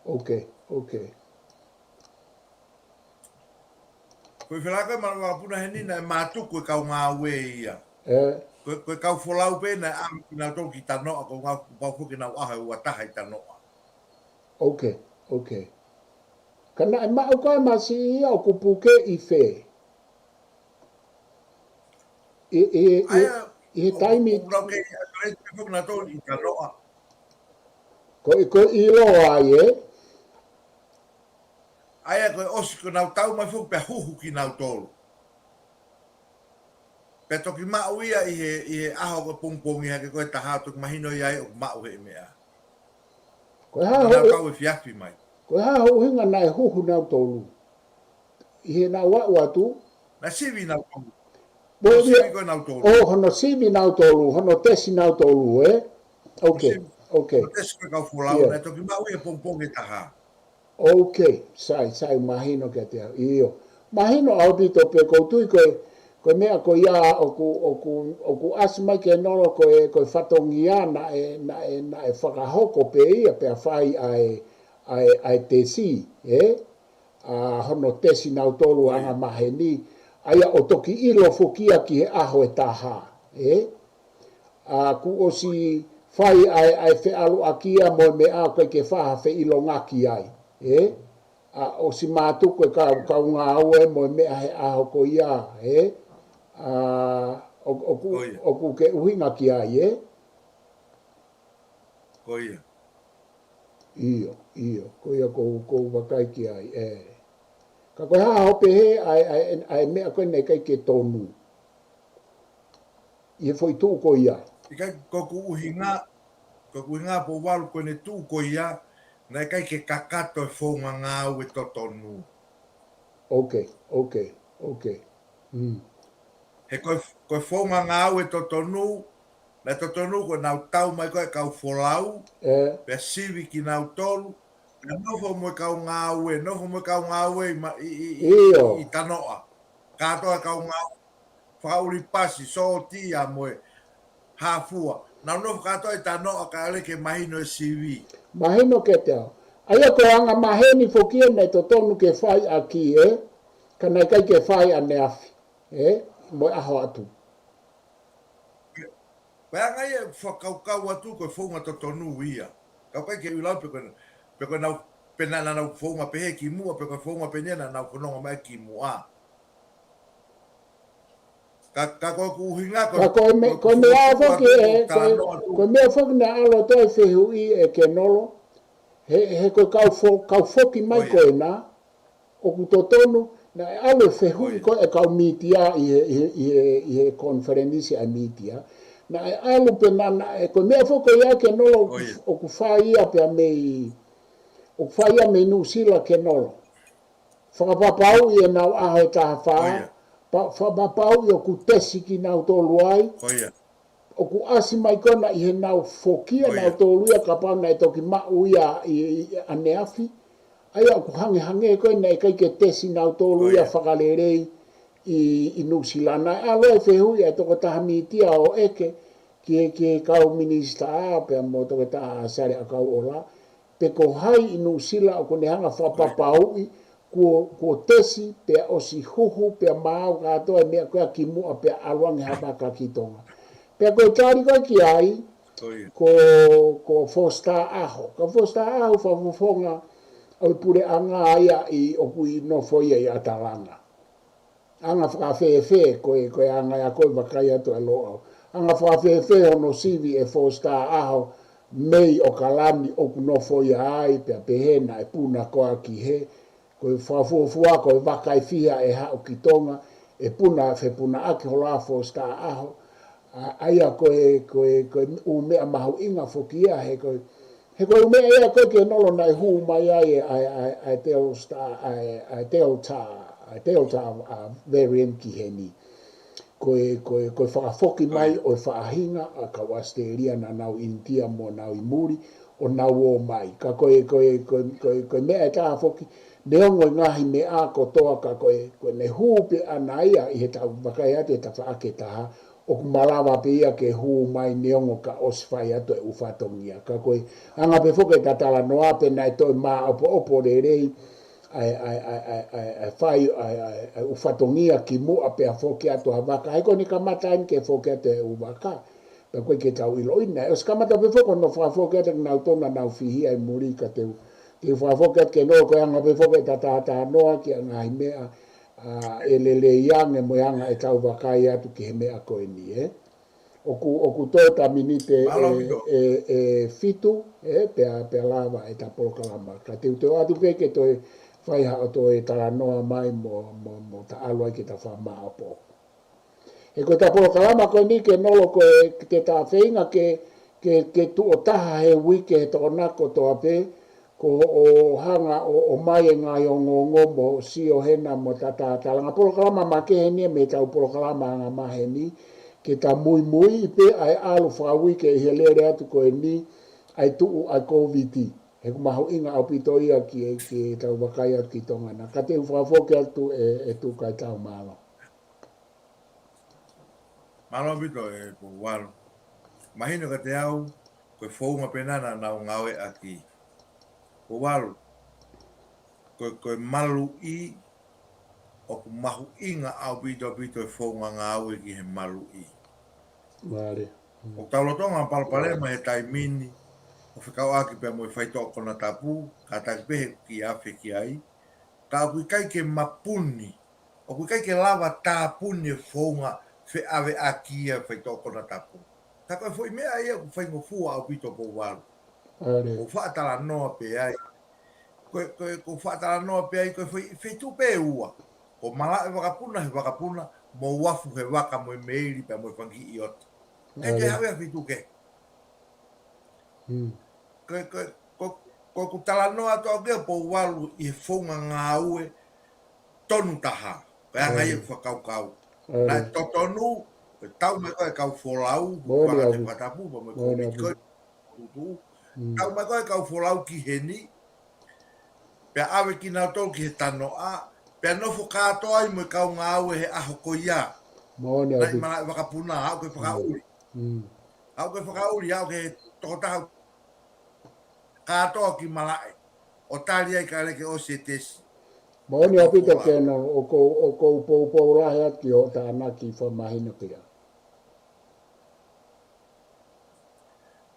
Okay, okay. Foʻi fehālaaki ko ē ʻi malaʻe vakapuna heni naʻe mātuku e kau ngāue ia. Ē. Ko e, ko e kau folau pē naʻe ʻalu kinautolu ki Tanoʻa, ko e ngāue kuo pau foki ke nau ʻaho ʻe ua taha ʻi Tanoʻa. Okay, okay. Ka naʻe maʻu ko ē masiʻi ia ʻoku puke ʻi fē? ʻI, ʻi, ʻi, ʻAia, ʻi he ʻo, taimi ʻo, ʻo, ʻo, kei, ʻa, kei, kei, kei, kei, kei, kei, Tanoʻa. Ko e, ko e ʻiloa ai, ē? ʻAia ko e ʻosi ko ʻenau tau mai foki pea huhu kinautolu. Pea toki maʻu ia ʻi he, ʻi he ʻaho ko e pongipongi hake ko ē ʻe taha toki mahino ia ai ʻoku maʻu he meʻa. Ko e hā Ko ʻenau hoʻo, tau efiafi mai. Ko e hā hoʻo ʻuhinga naʻe huhu nautolu? ʻI heʻenau aʻu atu? Naʻe sivi nautolu. Mo Naʻe ia, sivi ko ē nautolu. ʻO, hono sivi nautolu, hono tesi nautolu, ē? Okay, Sivi. okay. Hono tesi ko ē kau folau, ʻIo. naʻe toki maʻu ia he pongipongi ʻe taha. Okay, sai, sai, mahino kiate au. ʻIo. Mahino ʻaupito pē ʻoku ou tui ko e, ko e meʻa ko ia ʻoku, ʻoku, ʻoku ʻasi mai Kenolo ko e, ko e fatongia naʻe, naʻe, naʻe fakahoko pē ia pea fai ʻa e, ʻa e, ʻa e tesi, ē? ʻA hono tesi nautolu ʻa e anga maheni. ʻA ia ʻo toki ʻilo foki ia ki he ʻaho ʻe taha, ē? ʻA, kuo ʻosi fai ʻa e, ʻa e feʻaluʻaki ia mo e meʻa ʻoku ʻikai ke fai ha feʻilongaki ai, ē? ʻA, ʻosi mātuku e kau, kau ngāue mo e meʻa he ʻaho ko ia, ē? ʻA, ʻo, ʻoku, Ko ia. ʻoku ke ʻuhinga ki ai, ē? Ko ia. ʻIo, ʻio, ko ia ʻoku, ʻoku ou vakai ki ai, ē. Ka ko e hā hoʻo pehē ʻa e, ʻa e, ʻa e meʻa ko ē naʻe ʻikai ke tonu ʻi he foʻi tuʻu ko ia? ʻIkai, ko ʻeku ʻuhinga, ko ʻeku ʻuhinga Pouvalu ko ʻene tuʻu ko ia, naʻe ʻikai ke kakato e founga ngāue totonu. Ok, ok, ok. Mm. He ko e, ko e founga ngāue totonu, naʻe totonu ko ʻenau tau mai ko ē kau folau, Ē. pea sivi kinautolu, pea nofo mo e kau ngāue, nofo mo e kau ngāue ʻi ma-, ʻi, ʻi, ʻi, ʻIo. ʻi Tanoʻa. Kātoa e kau ngāue, fakaʻuli pasi, sōtia mo e hāfua. Nau nofo kātoa ʻi Tanoʻa kae ʻoua ke mahino e sivi. Mahino kiate au. ʻA ia ko e anga maheni foki ia naʻe totonu ke fai ʻaki, ē? Ka naʻe ʻikai ke fai ʻaneafi, ē? Mo e ʻaho atu. Ko e anga ia ʻeku fakakaukau atu ko e founga totonu ia. Ka ʻoku ʻikai ke u ʻilo pe ko e, pe ko e nau, pe naʻa nau founga pehē kimuʻa, pe ko e founga pē ʻeni naʻa nau fononga mai kimuʻa. Ka, ka ko ʻeku ʻuhinga ko, Ka ko e me-, ko ko e ʻeku meʻa foʻi foki atu ē, ko e, talanoa atu. ko e meʻa foki naʻe ʻalu atu ai e fehuʻi ē Kenolo, he, he ko e kau fo-, kau foki mai Ko ia. ko ena, ʻoku totonu, naʻe ʻalu e fehuʻi Ko ia. ko e kau mītia ʻi he, ʻi he, ʻi he, ʻi he konifelenisi ʻa e mītia. Naʻe ʻalu pē naʻa, naʻe, ko e meʻa foki ko ia Kenolo Ko ia. ʻoku fai ia pea mei, ʻoku fai ia mei Nuʻusila Kenolo. Fakapapauʻi ʻenau ʻaho ʻe taha fā, Ko ia. pa-, fakapapauʻi ʻoku tesi kinautolu ai. Ko ia. ʻOku ʻasi mai ko ena ʻi heʻenau foki ʻa Ko ia. nautolu ia kapau naʻe toki maʻu ia ʻi, ʻi, ʻaneafi. ʻA ia ʻoku hangehangē ko ē naʻe ʻikai ke tesi nautolu Ko ia ia. fakalelei ʻi, ʻi Nuʻusila. Naʻe ʻalu e fehuʻi ʻa e tokotaha mītia ʻo ʻeke ki he, ki he kau minisitā pea mo Toketā ʻAsale ʻAkauʻola, pe ko hai ʻi Nuʻusila ʻoku ne hanga fakapapauʻi kuo, kuo tesi pea ʻosi huhu pea maau kātoa e meʻa ko ia kimuʻa pea ʻalu ange ha vaka ki Tonga. Pea ko e tali ko ē ki ai, Ko ia. ko, ko Fositā ʻAho. Ka Fositā ʻAho fakafofonga ʻo e puleʻanga ia ʻi ʻoku ʻi nofo ia ʻi ʻAtalanga. Anga fakafēfē, ko e, ko e anga ia ko e vakai atu ʻa Loʻau. Anga fakafēfē hono sivi e Fositā ʻAho mei ʻAokalani ʻoku nofo ia ai, pea pehē naʻe puna koā ki hē. Ko e fakafuofua, ko e vaka ʻe fiha ʻe haʻu ki Tonga, ʻe puna, fepunaʻaki holo ʻa Fositā ʻAho. ʻA, ʻa ia ko e, ko e, ko e ʻū meʻa mahuʻinga foki ia, he ko e, he ko e ʻū meʻa ia ko ē Kenolo naʻe hū mai ai ʻa e, ʻa e, ʻa e Delta, ʻa e, ʻa e Delta, ʻa e Delta, ʻa, variant ki heni. Ko e, ko e, ko e fakafoki mai Ko ia. ʻo e faʻahinga ʻa e kau ʻAositelēlia naʻa nau ʻInitia mo nau ʻi muli, ʻo nau ō mai. Ka ko e, ko e, ko e, ko e, ko e meʻa ʻe taha foki, neongo e ngaahi meʻa kotoa ka ko e, ko ʻene hū pē ʻana ia ʻi he tau vakai atu he tafaʻaki ʻe taha, ʻoku malava pē ia ke hū mai neongo ka ʻosi fai atu e ʻū fatongia. Ka ko e anga pē foki ʻeta talanoa pē naʻe toe māʻopoʻopo lelei ʻa e, ʻa e, ʻa e, ʻa e, ʻa e, ʻa e fai, ʻa e, ʻa e, ʻa e ʻū fatongia kimuʻa pea foki atu ha vaka. He ko ʻene kamata eni ke foki atu e ʻū vaka. Pea ko e ke tau ʻiloʻi naʻe ʻosi kamata pē foki hono fakafoki atu kinautolu naʻa nau fihia ʻi muli ka te u, te u fakafoki atu Kenolo ko e anga pē foki ʻeta talanoa ki he ngaahi meʻa, ʻa, ʻe lelei ange mo e anga ʻetau vakai atu ki he meʻa ko eni, ē. ʻOku, ʻoku toe ʻeta miniti ʻe, Mālō ʻaupito. ʻe, ʻe fitu, ē, pea, pea lava ʻeta polokalama. Ka te u toe ʻoatu pē ke toe fai haʻo toe talanoa mai mo, mo, mo ta ʻalu ai ke ta fakamāʻopoʻopo. He ko ʻeta polokalama ko eni Kenolo ko e, ke ta feinga ke, ke, ke tuʻo taha he uike he Tokonaki kotoa pē, ko hoʻo hanga ʻo, ʻomai e ngaahi ongoongo mo sio hena mo ta tatalanga. Polokalama makehe eni mei heʻetau polokalama anga maheni, ke ta muimuiʻi pē ʻa e ʻalu fakauike ʻi he lele atu ko eni ʻa e tuʻu ʻa e Kōviti. He ʻoku mahuʻinga ʻaupito ia ki he, ki heʻetau vakai atu ki Tonga na. Ka te u fakafoki atu ē, ē Tuʻu Kaitau, mālō. Mālō ʻaupito ē Pouvalu. Mahino kiate au, ko e founga pē ena naʻa nau ngāueʻaki. Pouvalu, ko, ko e maluʻi, ʻoku mahuʻinga ʻaupito ʻaupito e founga ngāue ki he maluʻi. ʻOku tau lolotonga palopalema he taimi ni, ʻo fekauʻaki pea mo e faitoʻo konatapu, kātaki pē he kiʻi afe ki ai, ka ʻoku ʻikai ke mapuni, ʻoku ʻikai ke lava tāpuni e founga feʻaveʻaki ia faitoʻo konatapu. Ka ko e foʻi meʻa ia ʻoku faingofua ʻaupito Pouvalu. ʻOku faʻa talanoa pē ai. Ko e, ko e, ʻoku faʻa talanoa pē ai, ko e foʻi, feituʻu pē ua. Ko Malaʻe vakapuna he vakapuna, mo Uafu he vaka mo e meili pea mo e fanga kiʻi ʻota. ʻIkai ke ʻave ha feituʻu kehe. Ko e, ko e, ko, ko ʻeku talanoa atu au ki ai Pouvalu ʻi he founga ngāue tonu taha. Ko e anga ia ʻeku fakakaukau. Naʻe totonu, ko e tau mai ko e kau folau, ko e fakatapu, pea mo e komiti ko e tuʻutuʻu. Tau mai ko e kau folau ki heni, pea ʻave kinautolu ki he tanoʻa, pea nofo kātoa ai mo e kau ngāue he ʻaho ko ia. Naʻe Malaʻe vakapuna, aʻu ki he fakaʻuli. Aʻu ki he fakaʻuli, aʻu ki he tokotaha kātoa ki malaʻe. ʻO tali ai ka leke ʻosi e tesi. Moʻoni ʻaupito Kēnolo, ʻoku ou, ʻoku ou poupou lahi atu ki hoʻo tānaki fakamahino pea.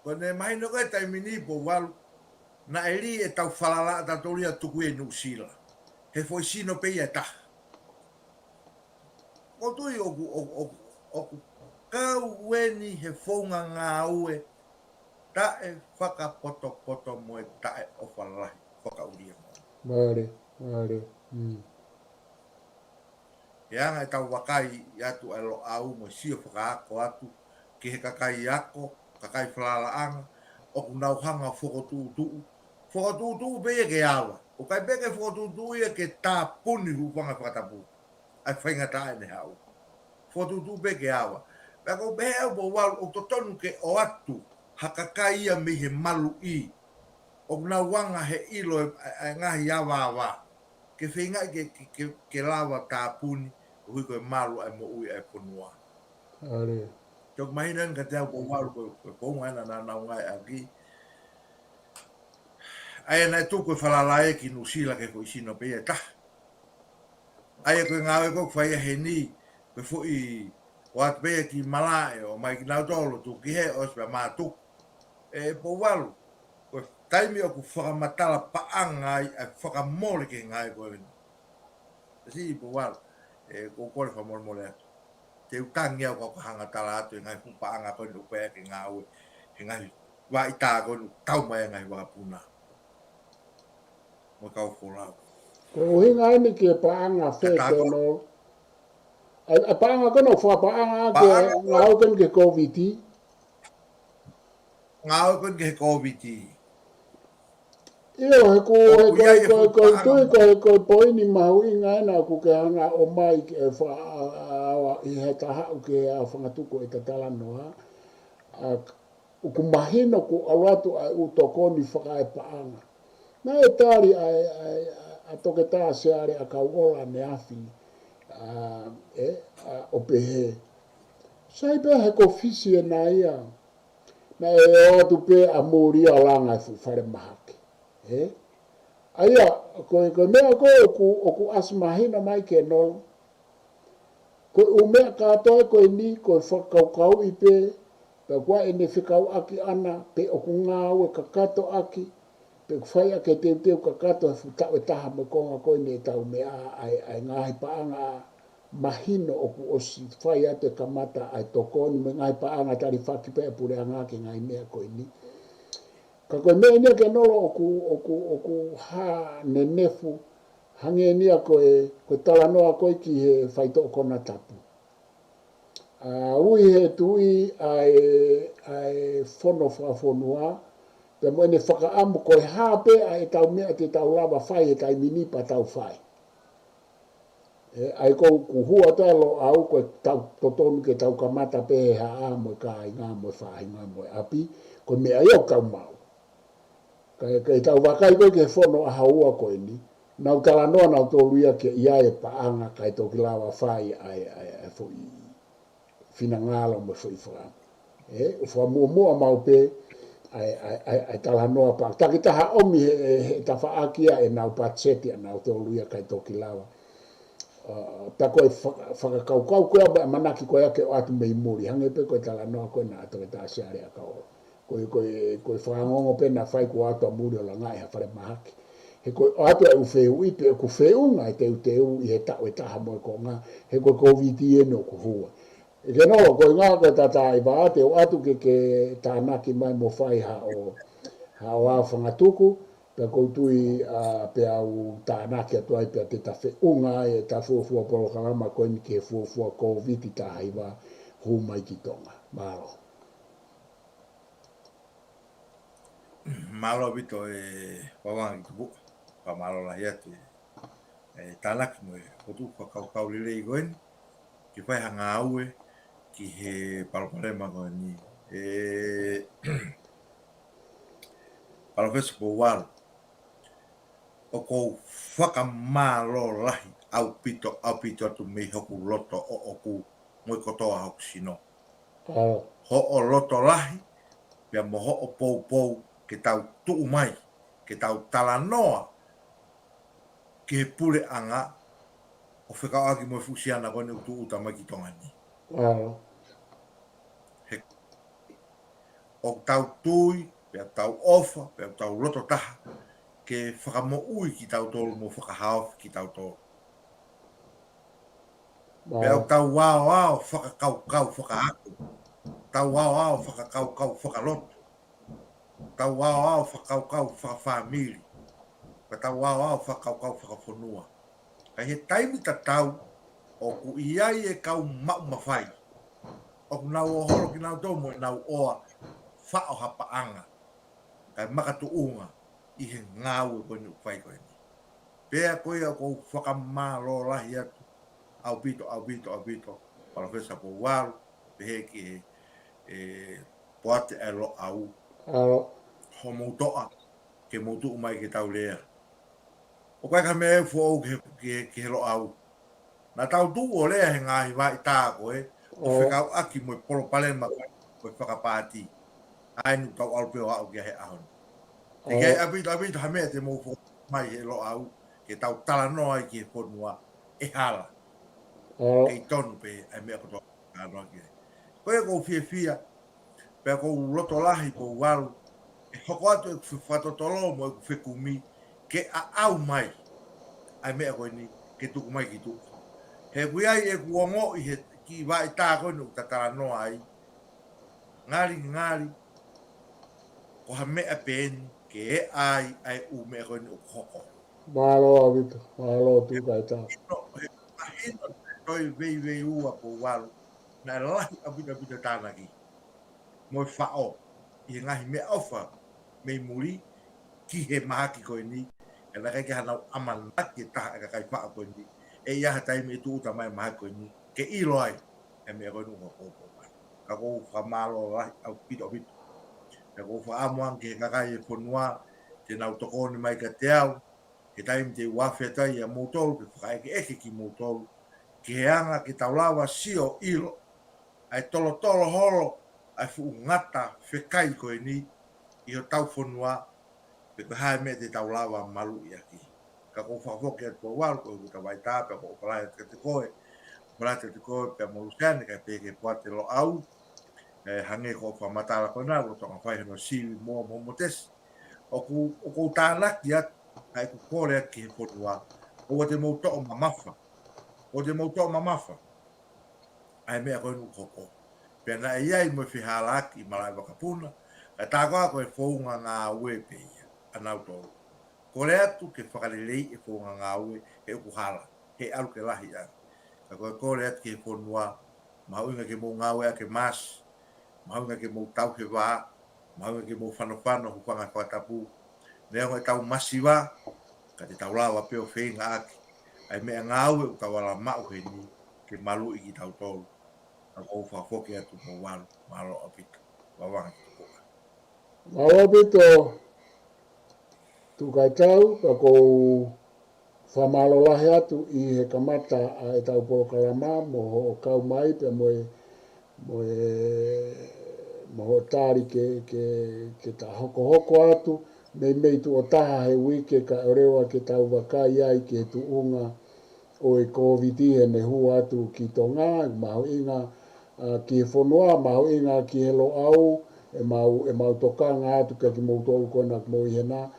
Ko ʻene mahino ko e taimi ni Pouvalu, naʻe lī ʻetau falala ʻatautolu ia tuku ia ʻi Nuʻusila. He foʻi sino pē ia ʻe taha. ʻOku ou tui ʻoku, ʻoku, ʻoku, ʻoku kau eni he founga ngāue taʻe fakapotopoto mo e taʻe ʻofa lahi fakaʻulia mo. Mālie, mālie. He anga ʻetau vakai atu ʻa e Loʻau mo e sio fakaako atu ki he kakai ako, kakai falalaʻanga, ʻoku nau hanga fokotuʻutuʻu. Fokotuʻutuʻu pē ia ke ava. ʻOku ʻikai pē ke fokotuʻutuʻu ia ke tāpuni hūfanga fakatapu. ʻA e faingataʻa ʻene haʻu. Fokotuʻutuʻu pē ke ava. Pea ʻoku ou pehē au Pouvalu ʻoku totonu ke ʻoatu ha kakai ia mei he maluʻi. ʻOku nau anga he ʻilo e, e, e ngaahi avaava. Ke feingaʻi ke, ke, ke, ke lava tāpuni, koeʻuhi ko e malu ʻa e moʻui ʻa e fonua. Toki mahino eni kiate au Pouvalu ko, ko e founga ena naʻa nau ngāueʻaki. ʻA ia naʻe tuku e falala ē ki Nuʻusila ki he foʻi sino pē ia ʻe taha. ʻA ia ko e ngāue ko ē ʻoku fai ʻa heni, ko e foʻi ʻoatu pē ia ki malaʻe ʻo mai kinautolu tuku ki hē ʻosi pea mātuku. ʻE Pouvalu, ko e taimi ʻoku fakamatala paʻanga ai ʻa e fakamole ki he ngāue ko eni. Siʻi Pouvalu, ʻe, ʻoku ou kole fakamolemole atu. Te u tangi au ka u ka hanga tala atu e ngaahi fuʻu paʻanga ko eni ʻoku pehē ke ngāue he ngaahi vaʻa ʻita ko eni ʻoku tau mai e ngaahi vakapuna mo e kau folau. Ko e ʻuhinga eni ki he paʻanga fē Kēnolo. ʻA e, ʻa e paʻanga ko ena ʻoku fakapaʻanga ʻaki e ngāue ko eni ki he Kōviti. Ngāue ko eni ki he Kōviti. ʻIo, he ko, he ko, ko, ko, ko e poini mahuʻinga ena ʻoku ke hanga ʻo ʻomai ke fa-, a, a, a, ʻi he taha ʻoku ke a fangatuku e tatalanoa. ʻA, ʻoku mahino ʻoku ʻalu atu ʻa e ʻū tokoni fakaepaʻanga. Naʻe tali ʻa e, ʻa e, ʻa Toketā Seale ʻAkauʻola ʻaneafi, ʻa, ʻe, ʻa, ʻo pehē. Sai pē he ko Fisi ena ia. Naʻe ō atu pē ʻa Mulia ʻo langa e fuʻu falemahaki. ʻE? ʻA ia, ko e, ko e meʻa ko ē ʻoku, ʻoku ʻasi mahino mai Kēnolo. Ko e ʻū meʻa kātoa ko eni, ko e fakakaukauʻi pē, pea ko ʻene fekauʻaki ʻana, pe ʻoku ngāue kakato ʻaki, pe ʻoku fai ʻaki e teuteu kakato he fuʻu taʻu ʻe taha mo e konga ko eni ʻetau meʻa ʻa e, ʻa e ngaahi paʻanga mahino ʻoku ʻosi fai atu e kamata ʻa e tokoni mo e ngaahi paʻanga talifaki pē ʻa e puleʻanga ki he ngaahi meʻa ko eni. Ka ko e meʻa eni ia Kēnolo ʻoku, ʻoku, ʻoku hā nenefu, hangē eni ia ko e, ko e talanoa ko ē ki he faitoʻo konatapu. ʻA, ui he tuʻi ʻa e, ʻa e fono fakafonua, pea mo ʻene fakaʻamu ko e hā pē ʻa ʻetau meʻa te tau lava fai he taimi ni pea tau fai. ʻE, ʻa ia ko ʻeku hua atu ʻa e Loʻau ko e tau totonu ke tau kamata pē he haʻa mo e kāinga mo e faʻahinga mo e ʻapi, ko e meʻa ia ʻoku tau maʻu. Ka, ka ʻi heʻetau vakai ko ē ki he fono ʻaho ua ko eni, nau talanoa nautolu ia ke ʻi ai e paʻanga kae toki lava fai ʻa e, ʻa e, ʻa e foʻi finangalo mo e foʻi fakaʻamu. ʻE, ʻoku fakamuʻomuʻa maʻu pē ʻa e, ʻa e, ʻa e, ʻa e talanoa pea takitaha ʻomi he, he, he tafaʻaki ia ʻenau patiseti ʻanautolu ia kae toki lava. pea ko e fa-, fakakaukau ko ē ʻa e ʻamanaki ko ē ke ʻoatu mei muli, hangē pē ko e talanoa ko ē naʻa Toketā Siale ʻa Kaolo. Ko e, ko e, ko e fakaongoongo pē naʻa fai kuo ʻoatu ʻa muli ʻo langaʻi ha falemahaki. He ko e ʻoatu ʻa e ʻū fehuʻi pe ʻoku feʻunga e teuteu ʻi he taʻu ʻe taha mo e konga, he ko e Kōviti eni ʻoku hua. ʻE ke nofo, ko e ngaahi ko e tata i vā te u ʻoatu ke, ke tānaki mai mo fai haʻo, haʻo ao fangatuku, pea kou tui, ʻa, pea u tānaki atu ai pea te ta feʻunga ai e ta fuofua polokalama ko eni ki he fuofua Kōviti taha hiva hū mai ki Tonga. Mālō. Mālō ʻaupito e Vavangakitupuʻa. Fakamālō lahi atu e, e tānaki mo e fokotuʻu fakakaukau lelei ko eni. Ke fai ha ngāue ki he palopalema ko eni. E, Palōfesa Pouvalu, ʻoku ou fakamālō lahi ʻaupito, ʻaupito atu mei hoku loto ʻoʻoku mo e kotoa hoku sino. Hoʻo loto lahi, pea mo hoʻo poupou ke tau tuʻu mai, ke tau talanoa ki he puleʻanga ʻo fekauʻaki mo e fuʻu siana ko eni ʻoku tūʻuta mai ki Tonga ni. He ʻoku tau tui, pea tau ʻofa, pea tau loto taha, ke fakamoʻui kitautolu mo fakahaofi kitautolu. Pea ʻoku tau aoao fakakaukau fakaako, tau aoao fakakaukau fakalotu, tau aoao fakakaukau fakafāmili, pea tau aoao fakakaukau fakafonua. Ka ʻi he taimi tatau, ʻoku ʻi ai e kau maʻu mafai. ʻOku nau ō holo kinautolu mo ʻenau ʻoa faʻo ha paʻanga, kae makatuʻunga ʻi he ngāue ko eni ʻoku fai ko eni. Pea ko ia ʻoku ou fakamālō lahi atu, ʻaupito, ʻaupito, ʻaupito, Palōfesa Pouvalu, pehē ki he, e, poate ʻa e Loʻau. Hoʻomou toʻa, ke mou tuʻu mai ke tau lea. ʻOku ʻikai ko ha meʻa ʻe foʻou ki he, ki he, ki he Loʻau. Naʻa tau tuʻu ʻo lea he ngaahi vaʻi tā ko ē, ʻo fekauʻaki mo e palopalema ko ē, ko e fakapaati. ʻA eni ʻoku tau ʻalu pē ʻo aʻu ki ai he ʻaho ni. ʻIkai ʻaupito, ʻaupito ha meʻa te mou foʻou mai he Loʻau, ke tau talanoa ai ki he fonua, ʻe hala. Kei tonu pē ʻa e meʻa kotoa. Kānoa ki ai. Ko ia ʻoku ou fiefia, pea ʻoku ou loto lahi Pouvalu, ʻe hoko atu ʻeku fakatotolo mo ʻeku fekumi, ke ʻaʻau mai ʻa e meʻa ko eni, ke tuku mai ki tuʻa. He ʻoku ʻi ai ʻeku ongoʻi he kiʻi vaʻi tā ko eni ʻoku ta talanoa ai, ngalingali, ko ha meʻa pē eni, ke ʻai ʻa e ʻū meʻa ko eni ʻoku hoko. Mālō ʻaupito, mālō Tuʻi Kaitau. He mahino, he mahino, toe veiveiua Pouvalu, naʻe lahi ʻaupito ʻaupito tānaki mo e faʻo ʻi he ngaahi meʻaʻofa mei muli ki he mahaki ko eni, he naʻe ʻikai ke hanau ʻamanaki e taha e kakai faʻo ko eni, ʻe ʻi ai ha taimi ʻe tūʻuta mai e mahaki ko eni, ke ʻilo ai e meʻa ko eni ʻoku hoko Pouvalu. Ka ʻoku ou fakamālō lahi ʻaupito ʻaupito. Pea ʻoku ou fakaʻamu ange ki he kakai e fonua, te nau tokoni mai kiate au, he taimi te u afe atu ai ʻia moutolu, ke fakaʻekeʻeke kimoutolu, ki he anga ke tau lava sio ʻilo, ʻa e tolotolo holo, ʻa e fuʻu ngata fekai ko eni, ʻi hotau fonua, pe ko e hā e meʻa te tau lava maluʻi ʻaki. Ka ʻoku ou fakafoki atu Pouvalu, ko e ʻuta vaʻi tā, pea ʻoku ou ʻofa lahi atu kiate koe, ʻofa lahi atu kiate koe, pea mo Luseane, kae pehē ki he poate Loʻau, ʻe hangē ko e fakamatala ko ena, ʻoku tau fai hono sivi mo, mo, mo tesi. ʻOku, ʻoku ou tānaki atu, kae ʻoku ou kole atu ki he fonua, ʻoua te mou toʻo mamafa, ʻoua te mou toʻo mamafa ʻa e meʻa ko eni ʻoku hoko. Pea naʻe ʻi ai mo e fehālaaki ʻi malaʻe vakapuna, ka tā koā ko e founga ngāue pē ia, ʻanautolu. Kole atu ke fakaleleiʻi e founga ngāue, he ʻoku hala, he ʻalu ke lahi ange. Ka ko e kole atu ki he fonua, mahuʻinga ke mou ngāue ʻaki e mask, mahuʻinga ke mou tauhi e vā, mahuʻinga ke mou fanofano, hūfanga he fakatapu. Neongo ʻetau masiva, ka te tau lava pē ʻo feinga ʻaki ʻa e meʻangāue ʻoku tau ala maʻu heni ke maluʻi kitautolu. Ka ʻoku ou fakafoki atu Pouvalu, mālō ʻaupito. Vavangakitupuʻa. Mālō ʻaupito Tuʻi Kaitau, pea ʻoku ou fakamālō lahi atu ʻi he kamata ʻa ʻetau polokalama mo hoʻo kau mai pea mo e, mo e, mo hoʻo tali ke, ke, ke ta hokohoko atu, meimei tuʻo taha he uike kae ʻoua ke tau vakai ai ki he tuʻunga ʻo e Kōviti heʻene hū atu ki Tonga, mahuʻinga, ʻa, ki he fonua, mahuʻinga ki he Loʻau, ʻemau, ʻemau tokanga atu kia kimoutolu ko ena ʻoku mou ʻi hena.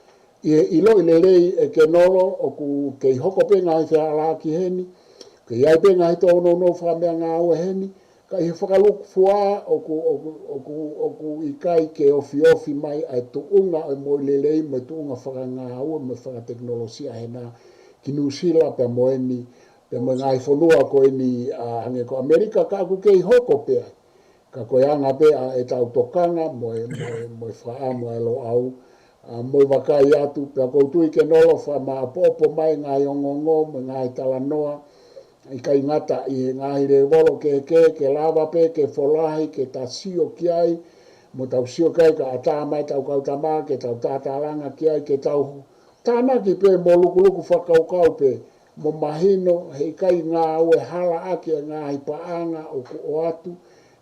ʻI he ʻiloʻi lelei ʻe Kenolo ʻoku kei hoko pē ngaahi fehālaaki heni, kei ʻi ai pē ngaahi tōnounou fakameʻangāue heni, ka ʻi he fakalūkufua ʻoku, ʻoku, ʻoku, ʻoku ʻikai ke ofiofi mai ʻa e tuʻunga ʻo e moʻui lelei mo e tuʻunga fakangāue mo e fakatekinolosia hena ki Nuʻusila pea mo eni, pea mo e ngaahi fonua ko eni ʻa hangē ko ʻAmelika, ka ʻoku kei hoko pē ai. Ka ko e anga pē ʻa ʻetau tokanga mo e, mo e, mo e fakaʻamu ʻa e Loʻau, ʻa, mo e vakai atu, pea ʻoku ou tui Kenolo fakamāʻopoʻopo mai ngaahi ongoongo, mo e ngaahi talanoa, ʻikai ngata ʻi he ngaahi lēvolo kehekehe, ke lava pē, ke folahi, ke ta sio ki ai, mo tau sio ki ai, kae ʻatā mai ʻetau kau tama, ke tau tātālanga ki ai, ke tau tānaki pē mo lukuluku fakakaukau pē, mo mahino, heʻikai ngāue halaʻaki ʻa e ngaahi paʻanga ʻoku ʻoatu,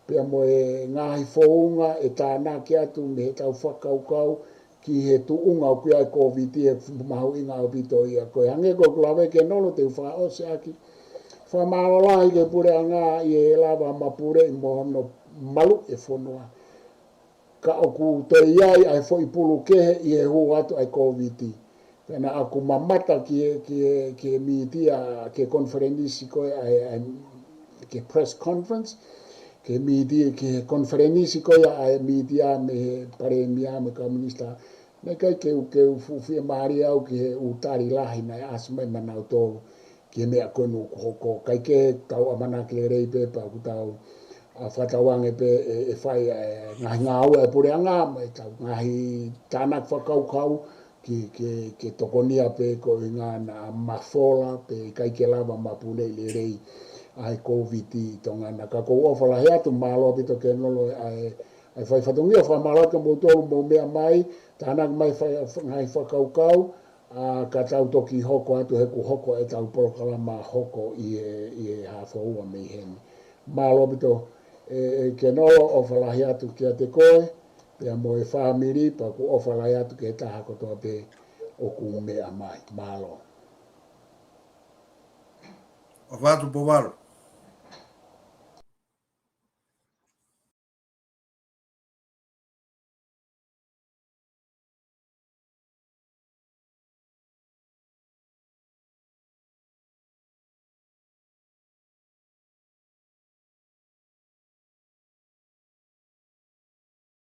pea mo e ngaahi founga ʻe tānaki atu mei heʻetau fakakaukau ki he tuʻunga ʻoku ʻi ai e Kōviti, ʻe mahuʻinga ʻaupito ia. Ko e hangē ko ʻeku lave Kenolo te u fakaʻosi ʻaki. Fakamālō lahi ki he puleʻanga ʻi he lava mapuleʻi mo hono maluʻi e fonua. Ka ʻoku toe ʻi ai ʻa e foʻi pulu kehe ʻi he hū atu ʻa e Kōviti. Pea naʻa ku mamata ki he, ki he, ki he mītia, ki he konifelenisi ko ē ʻa e, ʻa e, ki he press conference, ki he mītia, ki he konifelenisi ko ē ʻa e mītia mei he palēmia mo e kau minisitā. Naʻe ʻikai ke u, ke u fuʻu fiemālie au ki he ʻū tali lahi naʻe ʻasi mai maʻanautolu ki he meʻa ko eni ʻoku hoko. Kae kehe, tau ʻamanaki lelei pē pea ʻoku tau, ʻa, fakatauange pē ʻe, ʻe fai ʻa e ngaahi ngāue ʻa e puleʻanga, mo ʻetau ngaahi tānaki fakakaukau ki, ki, ki he tokonia pē ko e ʻuhinga naʻa mafola pē ʻikai ke lava mapuleʻi lelei ʻa e Kōviti ʻi Tonga na. Ka ʻoku ou ʻofa lahi atu, mālō ʻaupito Kenolo ʻa e, ʻa e fai fatongia, fakamālō atu kimoutolu mou meʻa mai, tānaki mai fa-, fa-, ngaahi fakakaukau, ʻa, ka tau toki hoko atu he ʻoku hoko ʻetau polokalama hoko ʻi he, ʻi he Haʻafoua mei heni. Mālō ʻaupito, ʻe, ʻe Kenolo, ʻofa lahi atu kiate koe, pea mo e fāmili, pea ʻoku ou ʻofa lahi atu ki he taha kotoa pē ʻoku meʻa mai. Mālō. ʻOfa atu Pouvalu.